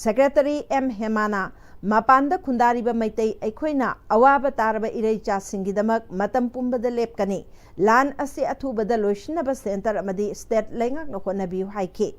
ꯁꯦꯀ꯭ꯔꯦꯇꯔꯤ ꯑꯦꯝ ꯍꯦꯃꯥꯅ ꯃꯄꯥꯟꯗ ꯈꯨꯟꯗꯥꯔꯤꯕ ꯃꯩꯇꯩ ꯑꯩꯈꯣꯏꯅ ꯑꯋꯥꯕ ꯇꯥꯔꯕ ꯏꯔꯩꯆꯥꯁꯤꯡꯒꯤꯗꯃꯛ ꯃꯇꯝ ꯄꯨꯝꯕꯗ ꯂꯦꯞꯀꯅꯤ꯫ ꯂꯥꯟ ꯑꯁꯤ ꯑꯊꯨꯕꯗ ꯂꯣꯏꯁꯤꯟꯅꯕ ꯁꯦꯟꯇꯔ ꯑꯃꯗꯤ ꯁ꯭ꯇꯦꯠ ꯂꯩꯉꯥꯛꯅ ꯍꯣꯠꯅꯕꯤꯌꯨ ꯍꯥꯏꯈꯤ꯫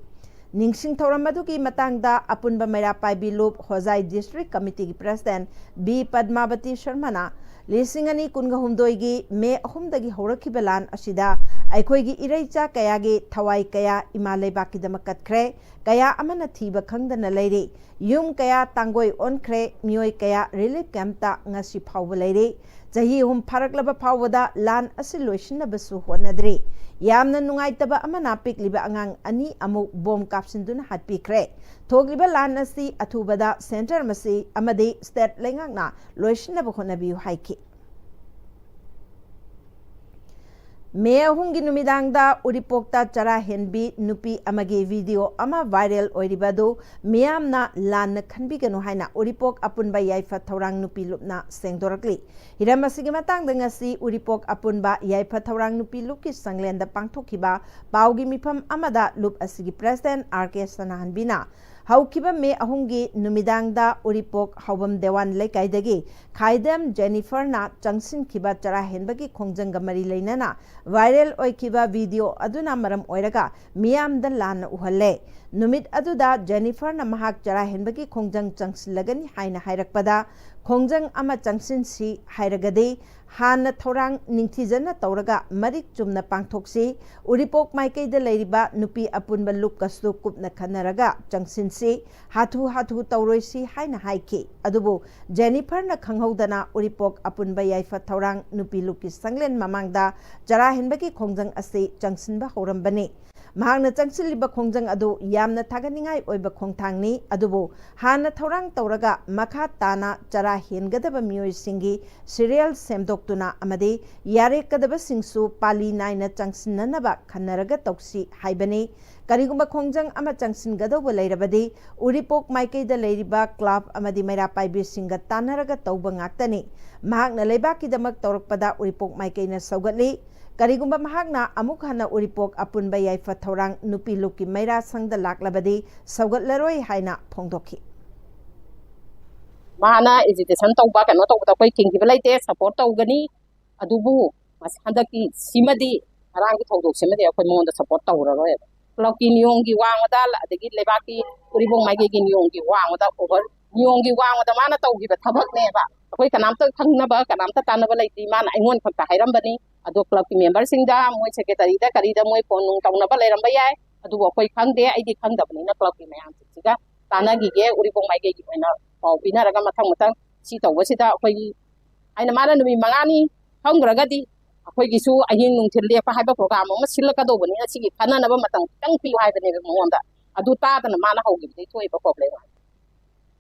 ꯅꯤꯡꯁꯤꯡ ꯊꯧꯔꯝ ꯑꯗꯨꯒꯤ ꯃꯇꯥꯡꯗ ꯑꯄꯨꯟꯕ ꯃꯩꯔꯥ ꯄꯥꯏꯕꯤ ꯂꯨꯞ ꯍꯣꯖꯥꯏ ꯗꯤꯁꯇ꯭ꯔꯤꯛ ꯀꯃꯤꯇꯤꯒꯤ ꯄ꯭ꯔꯦꯁꯤꯗꯦꯟꯠ ꯕꯤ ꯄꯗꯃꯥꯕꯇꯤ ꯁꯔꯃꯅ ꯂꯤꯁꯤꯡ ꯑꯅꯤ ꯀꯨꯟꯒ ꯍꯨꯝꯗꯣꯏꯒꯤ ꯃꯦ ꯑꯍꯨꯝꯗꯒꯤ ꯍꯧꯔꯛꯈꯤꯕ ꯂꯥꯟ ꯑꯁꯤꯗ ꯑꯩꯈꯣꯏꯒꯤ ꯏꯔꯩꯆꯥ ꯀꯌꯥꯒꯤ ꯊꯋꯥꯏ ꯀꯌꯥ ꯏꯃꯥ ꯂꯩꯕꯥꯛꯀꯤꯗꯃꯛ ꯀꯠꯈ꯭ꯔꯦ꯫ ꯀꯌꯥ ꯑꯃꯅ ꯊꯤꯕ ꯈꯪꯗꯅ ꯂꯩꯔꯤ꯫ ꯌꯨꯝ ꯀꯌꯥ ꯇꯥꯡꯒꯣꯏ ꯑꯣꯟꯈ꯭ꯔꯦ꯫ ꯃꯤꯑꯣꯏ ꯀꯌꯥ ꯔꯤꯂꯤꯐ ꯀꯦꯝꯞꯇ ꯉꯁꯤ ꯐꯥꯎꯕ ꯂꯩꯔꯤ꯫ ꯆꯍꯤ ꯑꯍꯨꯝ ꯐꯥꯔꯛꯂꯕ ꯐꯥꯎꯕꯗ ꯂꯥꯟ ꯑꯁꯤ ꯂꯣꯏꯁꯤꯟꯅꯕꯁꯨ ꯍꯣꯠꯅꯗ꯭ꯔꯤ꯫ ꯌꯥꯝꯅ ꯅꯨꯡꯉꯥꯏꯇꯕ ꯑꯃꯅ, ꯄꯤꯛꯂꯤꯕ ꯑꯉꯥꯡ ꯑꯅꯤ ꯑꯃꯨꯛ ꯕꯣꯝ ꯀꯥꯞꯁꯤꯟꯗꯨꯅ ꯍꯥꯠꯄꯤꯈ꯭ꯔꯦ꯫ ꯊꯣꯛꯂꯤꯕ ꯂꯥꯟ ꯑꯁꯤ ꯑꯊꯨꯕꯗ ꯁꯦꯟꯇꯔ ꯃꯁꯤ ꯑꯃꯗꯤ ꯁ꯭ꯇꯦꯠ ꯂꯩꯉꯥꯛꯅ ꯂꯣꯏꯁꯤꯟꯅꯕ ꯍꯣꯠꯅꯕꯤꯌꯨ ꯍꯥꯏꯈꯤ꯫ ꯃꯦ ꯑꯍꯨꯝꯒꯤ ꯅꯨꯃꯤꯗꯥꯡꯗ ꯎꯔꯤꯄꯣꯛꯇ ꯆꯔꯥ ꯍꯦꯟꯕꯤ ꯅꯨꯄꯤ ꯑꯃꯒꯤ ꯚꯤꯗꯤꯑꯣ ꯑꯃ ꯚꯥꯏꯔꯦꯜ ꯑꯣꯏꯔꯤꯕ ꯑꯗꯨ ꯃꯤꯌꯥꯝꯅ ꯂꯥꯟꯅ ꯈꯟꯕꯤꯒꯅꯨ ꯍꯥꯏꯅ ꯎꯔꯤꯄꯣꯛ ꯑꯄꯨꯟꯕ ꯌꯥꯏꯐ ꯊꯧꯔꯥꯡ ꯅꯨꯄꯤ ꯂꯨꯞꯅ ꯁꯦꯡꯗꯣꯔꯛꯂꯤ꯫ ꯍꯤꯔꯝ ꯑꯁꯤꯒꯤ ꯃꯇꯥꯡꯗ ꯉꯁꯤ ꯎꯔꯤꯄꯣꯛ ꯑꯄꯨꯟꯕ ꯌꯥꯏꯐ ꯊꯧꯔꯥꯡ ꯅꯨꯄꯤ ꯂꯨꯞꯀꯤ ꯁꯪꯂꯦꯟꯗ ꯄꯥꯡꯊꯣꯛꯈꯤꯕ ꯄꯥꯎꯒꯤ ꯃꯤꯐꯝ ꯑꯃꯗ ꯂꯨꯞ ꯑꯁꯤꯒꯤ ꯄ꯭ꯔꯦꯁꯤꯗꯦꯟꯠ ꯑꯥꯔ ꯀꯦ ꯁꯅꯥꯍꯟꯕꯤꯅ ꯍꯧꯈꯤꯕ ꯃꯦ ꯑꯍꯨꯝꯒꯤ ꯅꯨꯃꯤꯗꯥꯡꯗ ꯎꯔꯤꯄꯣꯛ ꯍꯥꯎꯕꯝ ꯗꯦꯋꯥꯟ ꯂꯩꯀꯥꯏꯗꯒꯤ ꯈꯥꯏꯗꯦꯝ ꯖꯦꯅꯤꯐꯔꯅ ꯆꯪꯁꯤꯟꯈꯤꯕ ꯆꯔꯥ ꯍꯦꯟꯕꯒꯤ ꯈꯣꯡꯖꯪꯒ ꯃꯔꯤ ꯂꯩꯅꯅ ꯚꯥꯏꯔꯦꯜ ꯑꯣꯏꯈꯤꯕ ꯚꯤꯗꯤꯑꯣ ꯑꯗꯨꯅ ꯃꯔꯝ ꯑꯣꯏꯔꯒ ꯃꯤꯌꯥꯝꯗ ꯂꯥꯟꯅ ꯎꯍꯜꯂꯦ꯫ ꯅꯨꯃꯤꯠ ꯑꯗꯨꯗ ꯖꯦꯅꯤꯐꯔꯅ ꯃꯍꯥꯛ ꯆꯔꯥ ꯍꯦꯟꯕꯒꯤ ꯈꯣꯡꯖꯪ ꯆꯪꯁꯤꯜꯂꯒꯅꯤ ꯍꯥꯏꯅ ꯍꯥꯏꯔꯛꯄꯗ ꯈꯣꯡꯖꯪ ꯑꯃ ꯆꯪꯁꯤꯟꯁꯤ ꯍꯥꯏꯔꯒꯗꯤ ꯍꯥꯟꯅ ꯊꯧꯔꯥꯡ ꯅꯤꯡꯊꯤꯖꯅ ꯇꯧꯔꯒ ꯃꯔꯤꯛ ꯆꯨꯝꯅ ꯄꯥꯡꯊꯣꯛꯁꯤ꯫ ꯎꯔꯤꯄꯣꯛ ꯃꯥꯏꯀꯩꯗ ꯂꯩꯔꯤꯕ ꯅꯨꯄꯤ ꯑꯄꯨꯟꯕ ꯂꯨꯞꯀꯁꯨ ꯀꯨꯞꯅ ꯈꯟꯅꯔꯒ ꯆꯪꯁꯤꯟꯁꯤ꯫ ꯍꯥꯊꯨ ꯍꯥꯊꯨ ꯇꯧꯔꯣꯏꯁꯤ ꯍꯥꯏꯅ ꯍꯥꯏꯈꯤ꯫ ꯑꯗꯨꯕꯨ ꯖꯦꯅꯤꯐꯔꯅ ꯈꯪꯍꯧꯗꯅ ꯎꯔꯤꯄꯣꯛ ꯑꯄꯨꯟꯕ ꯌꯥꯏꯐ ꯊꯧꯔꯥꯡ ꯅꯨꯄꯤ ꯂꯨꯞꯀꯤ ꯁꯪꯂꯦꯟ ꯃꯃꯥꯡꯗ ꯆꯔꯥ ꯍꯦꯟꯕꯒꯤ ꯈꯣꯡꯖꯪ ꯑꯁꯤ ꯆꯪꯁꯤꯟꯕ ꯍꯧꯔꯝꯕꯅꯤ꯫ ꯃꯍꯥꯛꯅ ꯆꯪꯁꯤꯜꯂꯤꯕ ꯈꯣꯡꯖꯪ ꯑꯗꯨ ꯌꯥꯝꯅ ꯊꯥꯒꯠꯅꯤꯡꯉꯥꯏ ꯑꯣꯏꯕ ꯈꯣꯡꯊꯥꯡꯅꯤ꯫ ꯑꯗꯨꯕꯨ ꯍꯥꯟꯅ ꯊꯧꯔꯥꯡ ꯇꯧꯔꯒ ꯃꯈꯥ ꯇꯥꯅ ꯆꯔꯥ ꯍꯦꯟꯒꯗꯕ ꯃꯤꯑꯣꯏꯁꯤꯡꯒꯤ ꯁꯤꯔꯤꯌꯦꯜ ꯁꯦꯝꯗꯣꯛꯇꯨꯅ ꯑꯃꯗꯤ ꯌꯥꯔꯦꯀꯗꯕꯁꯤꯡꯁꯨ ꯄꯥꯂꯤ ꯅꯥꯏꯅ ꯆꯪꯁꯤꯟꯅꯅꯕ ꯈꯟꯅꯔꯒ ꯇꯧꯁꯤ ꯍꯥꯏꯕꯅꯤ꯫ ꯀꯔꯤꯒꯨꯝꯕ ꯈꯣꯡꯖꯪ ꯑꯃ ꯆꯪꯁꯤꯟꯒꯗꯧꯕ ꯂꯩꯔꯕꯗꯤ ꯎꯔꯤꯄꯣꯛ ꯃꯥꯏꯀꯩꯗ ꯂꯩꯔꯤꯕ ꯀ꯭ꯂꯕ ꯑꯃꯗꯤ ꯃꯩꯔꯥ ꯄꯥꯏꯕꯤꯁꯤꯡꯒ ꯇꯥꯟꯅꯔꯒ ꯇꯧꯕ ꯉꯥꯛꯇꯅꯤ꯫ ꯃꯍꯥꯛꯅ ꯂꯩꯕꯥꯛꯀꯤꯗꯃꯛ ꯇꯧꯔꯛꯄꯗ ꯎꯔꯤꯄꯣꯛ ꯃꯥꯏꯀꯩꯅ ꯁꯧꯒꯠꯂꯤ꯫ ꯀꯔꯤꯒꯨꯝꯕ ꯃꯍꯥꯛꯅ ꯑꯃꯨꯛ ꯍꯟꯅ ꯎꯔꯤꯄꯣꯛ ꯑꯄꯨꯟꯕ ꯌꯥꯏꯐ ꯊꯧꯔꯥꯡ ꯅꯨꯄꯤ ꯂꯨꯞꯀꯤ ꯃꯩꯔꯥ ꯁꯪꯗ ꯂꯥꯛꯂꯕꯗꯤ ꯁꯧꯒꯠꯂꯔꯣꯏ ꯍꯥꯏꯅ ꯐꯣꯡꯗꯣꯛꯈꯤ꯫ ꯃꯥꯅ ꯑꯦꯖꯤꯇꯦꯁꯟ ꯇꯧꯕ, ꯀꯩꯅꯣ ꯇꯧꯕꯗ ꯑꯩꯈꯣꯏ ꯊꯤꯡꯈꯤꯕ ꯂꯩꯇꯦ, ꯁꯄꯣꯔꯠ ꯇꯧꯒꯅꯤ꯫ ꯑꯗꯨꯕꯨ ꯃꯁ-, ꯍꯟꯗꯛꯀꯤ ꯁꯤꯃꯗꯤ, ꯉꯔꯥꯡꯒꯤ ꯊꯧꯗꯣꯛꯁꯤꯃꯗꯤ ꯑꯩꯈꯣꯏ ꯃꯉꯣꯟꯗ ꯁꯄꯣꯔꯠ ꯇꯧꯔꯔꯣꯏꯕ꯫ ꯀ꯭ꯂꯕꯀꯤ ꯅꯤꯌꯣꯝꯒꯤ ꯋꯥꯡꯃꯗ, ꯑꯗꯒꯤ ꯂꯩꯕꯥꯛꯀꯤ ꯎꯔꯤꯄꯣꯛ ꯃꯥꯏꯀꯩꯒꯤ ꯅꯤꯌꯣꯝꯒꯤ ꯋꯥꯡꯃꯗ, ꯑꯣꯚꯔ ꯅꯤꯌꯣꯝꯒꯤ ꯋꯥꯡꯃꯗ ꯃꯥꯅ ꯇꯧꯈꯤꯕ ꯊꯕꯛꯅꯦꯕ꯫ ꯑꯩꯈꯣꯏ ꯀꯅꯥꯝꯇ ꯈꯪꯅꯕ, ꯀꯅꯥꯝꯇ ꯇꯥꯟꯅꯕ ꯂꯩꯇꯦ꯫ ꯃꯥꯅ ꯑꯩꯉꯣꯟꯗ ꯈꯛꯇ ꯍꯥꯏꯔꯝꯕꯅꯤ꯫ ꯑꯗꯣ ꯀ꯭ꯂꯕꯀꯤ ꯃꯦꯝꯕꯔꯁꯤꯡꯗ, ꯃꯣꯏ ꯁꯦꯀ꯭ꯔꯦꯇꯔꯤꯗ ꯀꯔꯤꯗ ꯃꯣꯏ ꯐꯣꯟ ꯅꯨꯡ ꯇꯧꯅꯕ ꯂꯩꯔꯝꯕ ꯌꯥꯏ, ꯑꯗꯨꯕꯨ ꯑꯩꯈꯣꯏ ꯈꯪꯗꯦ꯫ ꯑꯩꯗꯤ ꯈꯪꯗꯕꯅꯤꯅ ꯀ꯭ꯂꯕꯀꯤ ꯃꯌꯥꯝꯁꯤꯡꯁꯤꯒ ꯇꯥꯟꯅꯈꯤꯒꯦ꯫ ꯎꯔꯤꯄꯣꯛ ꯃꯥꯏꯀꯩꯒꯤ ꯑꯣꯏꯅ ꯄꯥꯎ ꯄꯤꯅꯔꯒ ꯃꯊꯪ ꯃꯊꯪ ꯁꯤ ꯇꯧꯕꯁꯤꯗ ꯑꯩꯈꯣꯏꯒꯤ, ꯑꯩꯅ ꯃꯥꯅ ꯅꯨꯃꯤꯠ ꯃꯉꯥꯅꯤ ꯈꯪꯗ꯭ꯔꯒꯗꯤ ꯑꯩꯈꯣꯏꯒꯤꯁꯨ ꯑꯍꯤꯡ ꯅꯨꯡꯊꯤꯜ ꯂꯦꯞꯄ ꯍꯥꯏꯕ ꯄ꯭ꯔꯣꯒ꯭ꯔꯥꯝ ꯑꯃ ꯁꯤꯜꯂꯛꯀꯗꯧꯕꯅꯤꯅ ꯁꯤꯒꯤ ꯈꯟꯅꯅꯕ ꯃꯇꯝ ꯈꯤꯇꯪ ꯄꯤꯌꯨ ꯍꯥꯏꯕꯅꯦꯕ ꯃꯉꯣꯟꯗ꯫ ꯑꯗꯨ ꯇꯥꯗꯅ ꯃꯥꯅ ꯍꯧꯈꯤꯕꯗꯒꯤ ꯊꯣꯛꯏꯕ ꯄ꯭ꯔꯣꯕ꯭ꯂꯦꯝ꯫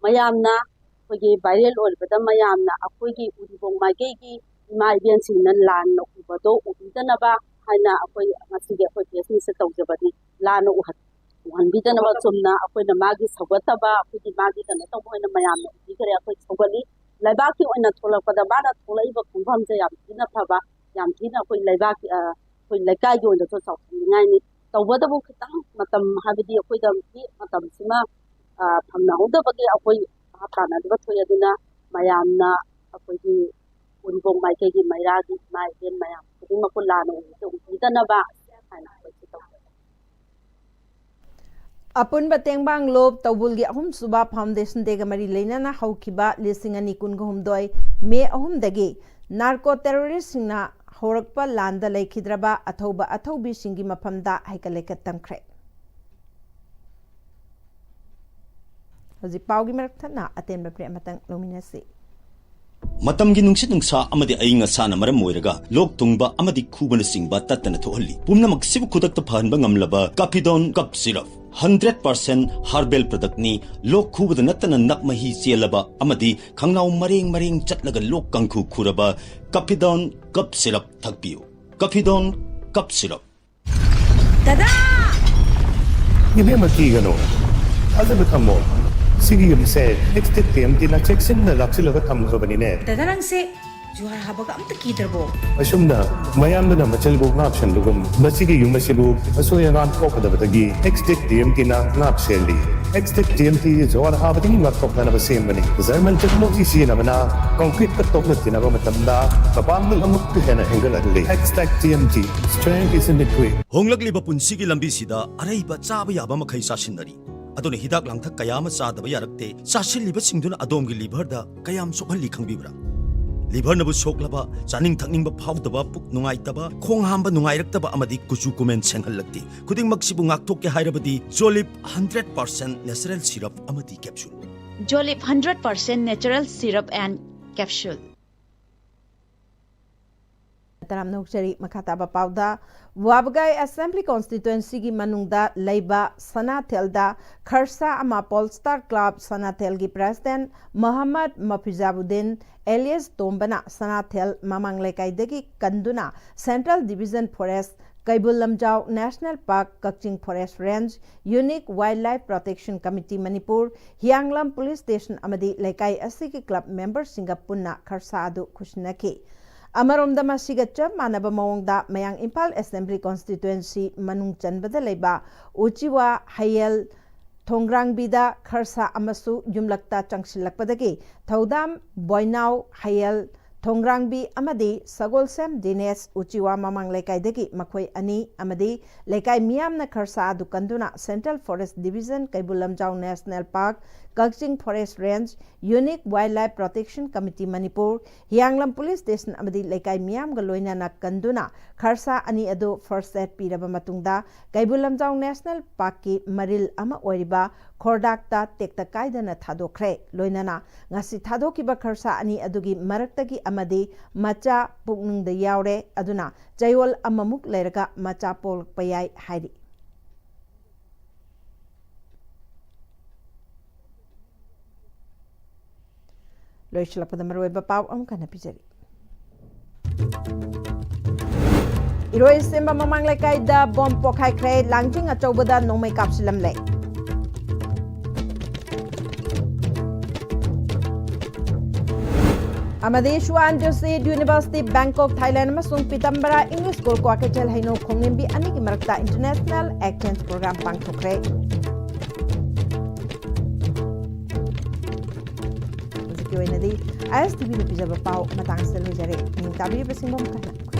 ꯃꯌꯥꯝꯅ ꯑꯩꯈꯣꯏꯒꯤ ꯚꯥꯏꯔꯦꯜ ꯑꯣꯏꯔꯤꯕꯗ ꯃꯌꯥꯝꯅ ꯑꯩꯈꯣꯏꯒꯤ ꯎꯔꯤꯄꯣꯛ ꯃꯥꯏꯀꯩꯒꯤ ꯏꯃꯥ ꯏꯕꯦꯟꯁꯤꯡꯅ ꯂꯥꯟꯅ ꯎꯕꯗꯣ ꯎꯕꯤꯗꯅꯕ ꯍꯥꯏꯅ ꯑꯩꯈꯣꯏ ꯉꯁꯤꯒꯤ ꯑꯩꯈꯣꯏ ꯄ꯭ꯔꯦꯁ ꯃꯤꯠꯁꯦ ꯇꯧꯖꯕꯅꯤ꯫ ꯂꯥꯟꯅ ꯎꯍꯟ-, ꯎꯍꯟꯕꯤꯗꯅꯕ, ꯆꯨꯝꯅ ꯑꯩꯈꯣꯏꯅ ꯃꯥꯒꯤ ꯁꯧꯒꯠꯇꯕ, ꯑꯩꯈꯣꯏꯒꯤ ꯃꯥꯒꯤ ꯀꯩꯅꯣ ꯇꯧꯕ ꯑꯣꯏꯅ ꯃꯌꯥꯝꯅ ꯎꯕꯤꯈꯔꯦ꯫ ꯑꯩꯈꯣꯏ ꯁꯧꯒꯠꯂꯤ꯫ ꯂꯩꯕꯥꯛꯀꯤ ꯑꯣꯏꯅ ꯊꯣꯛꯂꯛꯄꯗ ꯃꯥꯅ ꯊꯣꯛꯂꯛꯏꯕ ꯈꯣꯡꯐꯝꯁꯦ ꯌꯥꯝ ꯊꯤꯅ ꯐꯕ, ꯌꯥꯝ ꯊꯤꯅ ꯑꯩꯈꯣꯏ ꯂꯩꯕꯥꯛꯀꯤ, ꯑ, ꯑꯩꯈꯣꯏ ꯂꯩꯀꯥꯏꯒꯤ ꯑꯣꯏꯅꯁꯨ ꯆꯥꯎꯊꯣꯛꯅꯤꯡꯉꯥꯏꯅꯤ꯫ ꯇꯧꯕꯇꯕꯨ ꯈꯤꯇꯪ ꯃꯇꯝ, ꯍꯥꯏꯕꯗꯤ ꯑꯩꯈꯣꯏꯗ ꯍꯧꯖꯤꯛ ꯃꯇꯝꯁꯤꯃ, ꯑ, ꯐꯪꯅꯍꯧꯗꯕꯒꯤ ꯑꯩꯈꯣꯏ ꯚꯥꯞ ꯇꯥꯅꯗꯕ ꯊꯣꯛꯑꯦ꯫ ꯑꯗꯨꯅ ꯃꯌꯥꯝꯅ ꯑꯩꯈꯣꯏꯒꯤ ꯀꯣꯟꯕꯣꯡ ꯃꯥꯏꯀꯩꯒꯤ ꯃꯩꯔꯥꯒꯤ ꯏꯃꯥ ꯏꯕꯦꯟ ꯃꯌꯥꯝ ꯈꯨꯗꯤꯡꯃꯛꯄꯨ ꯂꯥꯟꯅ ꯎꯕꯤꯗ-, ꯎꯕꯤꯗꯅꯕ ꯍꯥꯏꯅ ꯑꯩꯈꯣꯏꯁꯨ ꯇꯧꯖꯒꯦ꯫ ꯑꯄꯨꯟꯕ ꯇꯦꯡꯕꯥꯡ ꯂꯨꯞ ꯇꯧꯕꯨꯜꯒꯤ ꯑꯍꯨꯝꯁꯨꯕ ꯐꯥꯎꯟꯗꯦꯁꯟ ꯗꯦꯒ ꯃꯔꯤ ꯂꯩꯅꯅ ꯍꯧꯈꯤꯕ ꯂꯤꯁꯤꯡ ꯑꯅꯤ ꯀꯨꯟꯒ ꯍꯨꯝꯗꯣꯏ ꯃꯦ ꯑꯍꯨꯝꯗꯒꯤ ꯅꯥꯔꯀꯣ ꯇꯦꯔꯣꯔꯤꯁꯁꯤꯡꯅ ꯍꯧꯔꯛꯄ ꯂꯥꯟꯗ ꯂꯩꯈꯤꯗ꯭ꯔꯕ ꯑꯊꯧꯕ ꯑꯊꯧꯕꯤꯁꯤꯡꯒꯤ ꯃꯐꯝꯗ ꯍꯩꯀꯠ ꯂꯩꯀꯠ ꯇꯝꯈ꯭ꯔꯦ꯫ ꯍꯧꯖꯤꯛ ꯄꯥꯎꯒꯤ ꯃꯔꯛ ꯊꯠꯅ ꯑꯇꯦꯟꯕ ꯕ꯭ꯔꯦꯛ ꯑꯃꯇꯪ ꯂꯧꯃꯤꯟꯅꯁꯤ꯫ ꯃꯇꯝꯒꯤ ꯅꯨꯡꯁꯤꯠ ꯅꯨꯡꯁꯥ ꯑꯃꯗꯤ ꯑꯏꯪ ꯑꯁꯥꯅ ꯃꯔꯝ ꯑꯣꯏꯔꯒ ꯂꯣꯛ ꯊꯨꯡꯕ ꯑꯃꯗꯤ ꯈꯨꯕꯅꯆꯤꯡꯕ ꯇꯠꯇꯅ ꯊꯣꯛꯍꯜꯂꯤ꯫ ꯄꯨꯝꯅꯃꯛꯁꯤꯕꯨ ꯈꯨꯗꯛꯇ ꯐꯍꯟꯕ ꯉꯝꯂꯕ ꯀꯥꯐꯤꯗꯣꯟ ꯀꯞ ꯁꯤꯔꯞ, ꯍꯟꯗ꯭ꯔꯦꯠ ꯄꯥꯔꯁꯦꯟ ꯍꯥꯔꯕꯦꯜ ꯄ꯭ꯔꯗꯛꯅꯤ꯫ ꯂꯣꯛ ꯈꯨꯕꯗ ꯅꯠꯇꯅ ꯅꯞ ꯃꯍꯤ ꯆꯦꯜꯂꯕ ꯑꯃꯗꯤ ꯈꯪꯅꯥꯎ ꯃꯔꯦꯡ ꯃꯔꯦꯡ ꯆꯠꯂꯒ ꯂꯣꯛ ꯀꯥꯡꯈꯨ ꯈꯨꯔꯕ ꯀꯥꯐꯤꯗꯣꯟ ꯀꯞ ꯁꯤꯔꯞ ꯊꯛꯄꯤꯌꯨ꯫ ꯀꯥꯐꯤꯗꯣꯟ ꯀꯞ ꯁꯤꯔꯞ꯫ ꯗꯗꯥ! ꯏꯕꯦꯝꯃ, ꯀꯤꯒꯅꯨ꯫ ꯊꯥꯖꯕ ꯊꯝꯃꯣ꯫ ꯁꯤꯒꯤ ꯌꯨꯝꯁꯦ ꯑꯦꯛꯁꯇꯦꯛ ꯇꯤ ꯑꯦꯝ ꯇꯤꯅ ꯆꯦꯛꯁꯤꯟꯅ ꯂꯥꯛꯁꯤꯜꯂꯒ ꯊꯝꯈ꯭ꯔꯕꯅꯤꯅꯦ꯫ ꯗꯗꯥ, ꯅꯪꯁꯦ ꯖꯨꯍꯥꯔ ꯍꯥꯕꯒ ꯑꯝꯇ ꯀꯤꯗ꯭ꯔꯕꯣ? ꯑꯁꯨꯝꯅ ꯃꯌꯥꯝꯗꯨꯅ ꯃꯆꯜꯕꯨ ꯉꯥꯛꯁꯦꯟꯕꯒꯨꯝ, ꯃꯁꯤꯒꯤ ꯌꯨꯝ ꯑꯁꯤꯕꯨ ꯑꯁꯣꯏ ꯑꯉꯥꯝ ꯊꯣꯛꯀꯗꯕꯗꯒꯤ ꯑꯦꯛꯁꯇꯦꯛ ꯇꯤ ꯑꯦꯝ ꯇꯤꯅ ꯉꯥꯛ ꯁꯦꯜꯂꯤ꯫ ꯑꯦꯛꯁꯇꯦꯛ ꯇꯤ ꯑꯦꯝ ꯇꯤ ꯖꯨꯍꯥꯔ ꯍꯥꯕꯗꯒꯤ ꯉꯥꯛꯊꯣꯛꯅꯅꯕ ꯁꯦꯝꯕꯅꯤ꯫ ꯖꯔꯃꯟ ꯇꯦꯛꯅꯣꯂꯣꯖꯤ ꯁꯤꯖꯤꯟꯅꯕꯅ ꯀꯪꯀ꯭ꯔꯤꯠꯀ ꯇꯣꯛꯅ ꯇꯤꯟꯅꯕ ꯃꯇꯝꯗ ꯃꯄꯥꯡꯒꯜ ꯑꯃꯨꯛꯀ ꯍꯦꯟꯅ ꯍꯦꯟꯒꯠꯍꯜꯂꯤ꯫ Xtech T M T, strength is in the grit. ꯍꯣꯡꯂꯛꯂꯤꯕ ꯄꯨꯟꯁꯤꯒꯤ ꯂꯝꯕꯤꯁꯤꯗ ꯑꯔꯩꯕ ꯆꯥꯕ ꯌꯥꯕ ꯃꯈꯩ ꯆꯥꯁꯤꯟꯅꯔꯤ꯫ ꯑꯗꯨꯅ ꯍꯤꯗꯥꯛ ꯂꯥꯡꯊꯛ ꯀꯌꯥ ꯑꯃ ꯆꯥꯗꯕ ꯌꯥꯔꯛꯇꯦ꯫ ꯆꯥꯁꯤꯜꯂꯤꯕꯁꯤꯡꯗꯨꯅ ꯑꯗꯣꯝꯒꯤ ꯂꯤꯚꯔꯗ ꯀꯌꯥꯝ ꯁꯣꯛꯍꯜꯂꯤ ꯈꯪꯕꯤꯕ꯭ꯔꯥ? ꯂꯤꯚꯔꯅꯕꯨ ꯁꯣꯛꯂꯕ, ꯆꯥꯅꯤꯡ ꯊꯛꯅꯤꯡꯕ ꯐꯥꯎꯗꯕ, ꯄꯨꯛ ꯅꯨꯡꯉꯥꯏꯇꯕ, ꯈꯣꯡ ꯍꯥꯝꯕ ꯅꯨꯡꯉꯥꯏꯔꯛꯇꯕ ꯑꯃꯗꯤ ꯀꯨꯆꯨ ꯀꯨꯃꯦꯟ ꯁꯦꯡꯍꯜꯂꯛꯇꯦ꯫ ꯈꯨꯗꯤꯡꯃꯛꯁꯤꯕꯨ ꯉꯥꯛꯊꯣꯛꯀꯦ ꯍꯥꯏꯔꯕꯗꯤ ꯖꯣꯂꯤꯞ ꯍꯟꯗ꯭ꯔꯦꯠ ꯄꯥꯔꯁꯦꯟ ꯅꯦꯆꯔꯦꯜ ꯁꯤꯔꯞ ꯑꯃꯗꯤ capsule. Jolip hundred percent natural syrup and capsule. ꯇꯔꯥꯝꯅ ꯑꯣꯛꯆꯔꯤ꯫ ꯃꯈꯥ ꯇꯥꯕ ꯄꯥꯎꯗ, ꯋꯥꯕꯒꯥꯏ Assembly Constituency ꯒꯤ ꯃꯅꯨꯡꯗ ꯂꯩꯕ ꯁꯅꯥꯊꯦꯜꯗ ꯈꯔꯁꯥ ꯑꯃ Polestar Club ꯁꯅꯥꯊꯦꯜꯒꯤ President Mohammad ꯃꯐꯤꯖꯥꯕꯨꯗꯤꯟ alias ꯇꯣꯝꯕꯅ ꯁꯅꯥꯊꯦꯜ ꯃꯃꯥꯡ ꯂꯩꯀꯥꯏꯗꯒꯤ ꯀꯟꯗꯨꯅ Central Division Forest, Keibul Lamjao National Park, ꯀꯛꯆꯤꯡ Forest Range, Unique Wildlife Protection Committee Manipur, ꯍꯤꯌꯥꯡꯂꯝ Police Station ꯑꯃꯗꯤ ꯂꯩꯀꯥꯏ ꯑꯁꯤꯒꯤ club member ꯁꯤꯡꯒ ꯄꯨꯟꯅ ꯈꯔꯁꯥ ꯑꯗꯨ ꯈꯨꯠꯁꯤꯟꯅꯈꯤ꯫ ꯑꯃꯔꯣꯝꯗ, ꯃꯁꯤꯒ ꯆꯞ ꯃꯥꯟꯅꯕ ꯃꯑꯣꯡꯗ ꯃꯌꯥꯡ ꯏꯝꯐꯥꯜ Assembly Constituency ꯃꯅꯨꯡ ꯆꯟꯕꯗ ꯂꯩꯕ ꯎꯆꯤꯋꯥ ꯍꯌꯦꯜ ꯊꯣꯡꯒ꯭ꯔꯥꯡꯕꯤꯗ ꯈꯔꯁꯥ ꯑꯃꯁꯨ ꯌꯨꯝꯂꯛꯇ ꯆꯪꯁꯤꯜꯂꯛꯄꯗꯒꯤ ꯊꯧꯗꯥꯝ ꯕꯣꯏꯅꯥꯎ ꯍꯌꯦꯜ ꯊꯣꯡꯒ꯭ꯔꯥꯡꯕꯤ ꯑꯃꯗꯤ ꯁꯒꯣꯜꯁꯦꯝ ꯗꯤꯅꯦꯁ ꯎꯆꯤꯋꯥ ꯃꯃꯥꯡ ꯂꯩꯀꯥꯏꯗꯒꯤ ꯃꯈꯣꯏ ꯑꯅꯤ ꯑꯃꯗꯤ ꯂꯩꯀꯥꯏ ꯃꯤꯌꯥꯝꯅ ꯈꯔꯁꯥ ꯑꯗꯨ ꯀꯟꯗꯨꯅ Central Forest Division, Keibul Lamjao National Park, ꯀꯛꯆꯤꯡ Forest Range, Unique Wildlife Protection Committee Manipur, ꯍꯤꯌꯥꯡꯂꯝ Police Station ꯑꯃꯗꯤ ꯂꯩꯀꯥꯏ ꯃꯤꯌꯥꯝꯒ ꯂꯣꯏꯅꯅ ꯀꯟꯗꯨꯅ ꯈꯔꯁꯥ ꯑꯅꯤ ꯑꯗꯨ first aid ꯄꯤꯔꯕ ꯃꯇꯨꯡꯗ ꯀꯩꯕꯨꯜ ꯂꯝꯖꯥꯎ National Park ꯀꯤ ꯃꯔꯤꯜ ꯑꯃ ꯑꯣꯏꯔꯤꯕ ꯈꯣꯔꯗꯥꯛꯇ ꯇꯦꯛꯇ ꯀꯥꯏꯗꯅ ꯊꯥꯗꯣꯛꯈ꯭ꯔꯦ꯫ ꯂꯣꯏꯅꯅ ꯉꯁꯤ ꯊꯥꯗꯣꯛꯈꯤꯕ ꯈꯔꯁꯥ ꯑꯅꯤ ꯑꯗꯨꯒꯤ ꯃꯔꯛꯇꯒꯤ ꯑꯃꯗꯤ ꯃꯆꯥ ꯄꯨꯛꯅꯨꯡꯗ ꯌꯥꯎꯔꯦ, ꯑꯗꯨꯅ ꯆꯌꯣꯜ ꯑꯃꯃꯨꯛ ꯂꯩꯔꯒ ꯃꯆꯥ ꯄꯣꯛꯂꯛꯄ ꯌꯥꯏ ꯍꯥꯏꯔꯤ꯫ ꯂꯣꯏꯁꯤꯜꯂꯛꯄꯗ ꯃꯔꯨꯑꯣꯏꯕ ꯄꯥꯎ ꯑꯃꯨꯛ ꯍꯟꯅ ꯄꯤꯖꯔꯤ꯫ ꯏꯔꯣꯏꯁꯦꯝꯕ ꯃꯃꯥꯡ ꯂꯩꯀꯥꯏꯗ ꯕꯣꯝ ꯄꯣꯈꯥꯏꯈ꯭ꯔꯦ, ꯂꯥꯡꯖꯤꯡ ꯑꯆꯧꯕꯗ ꯅꯣꯡꯃꯩ ꯀꯥꯞꯁꯤꯜꯂꯝꯂꯦ꯫ ꯑꯃꯗꯤ Swan Joseph University Bangkok, Thailand ꯑꯃꯁꯨꯡ Pitambara English School ꯀ꯭ꯋꯥꯀꯩꯊꯦꯜ ꯍꯩꯅꯧ ꯈꯣꯡꯅꯤꯡꯕꯤ ꯑꯅꯤꯒꯤ ꯃꯔꯛꯇ International Exchange Program ꯄꯥꯡꯊꯣꯛꯈ꯭ꯔꯦ꯫ ꯍꯧꯖꯤꯛꯀꯤ ꯑꯣꯏꯅꯗꯤ ISTV ꯅ ꯄꯤꯖꯕ ꯄꯥꯎ ꯃꯇꯥꯡꯁꯤꯗ ꯂꯣꯏꯖꯔꯦ꯫ ꯅꯤꯡ ꯇꯥꯕꯤꯔꯤꯕꯁꯤꯡꯕꯨ ꯑꯃꯨꯛ ꯍꯟꯅ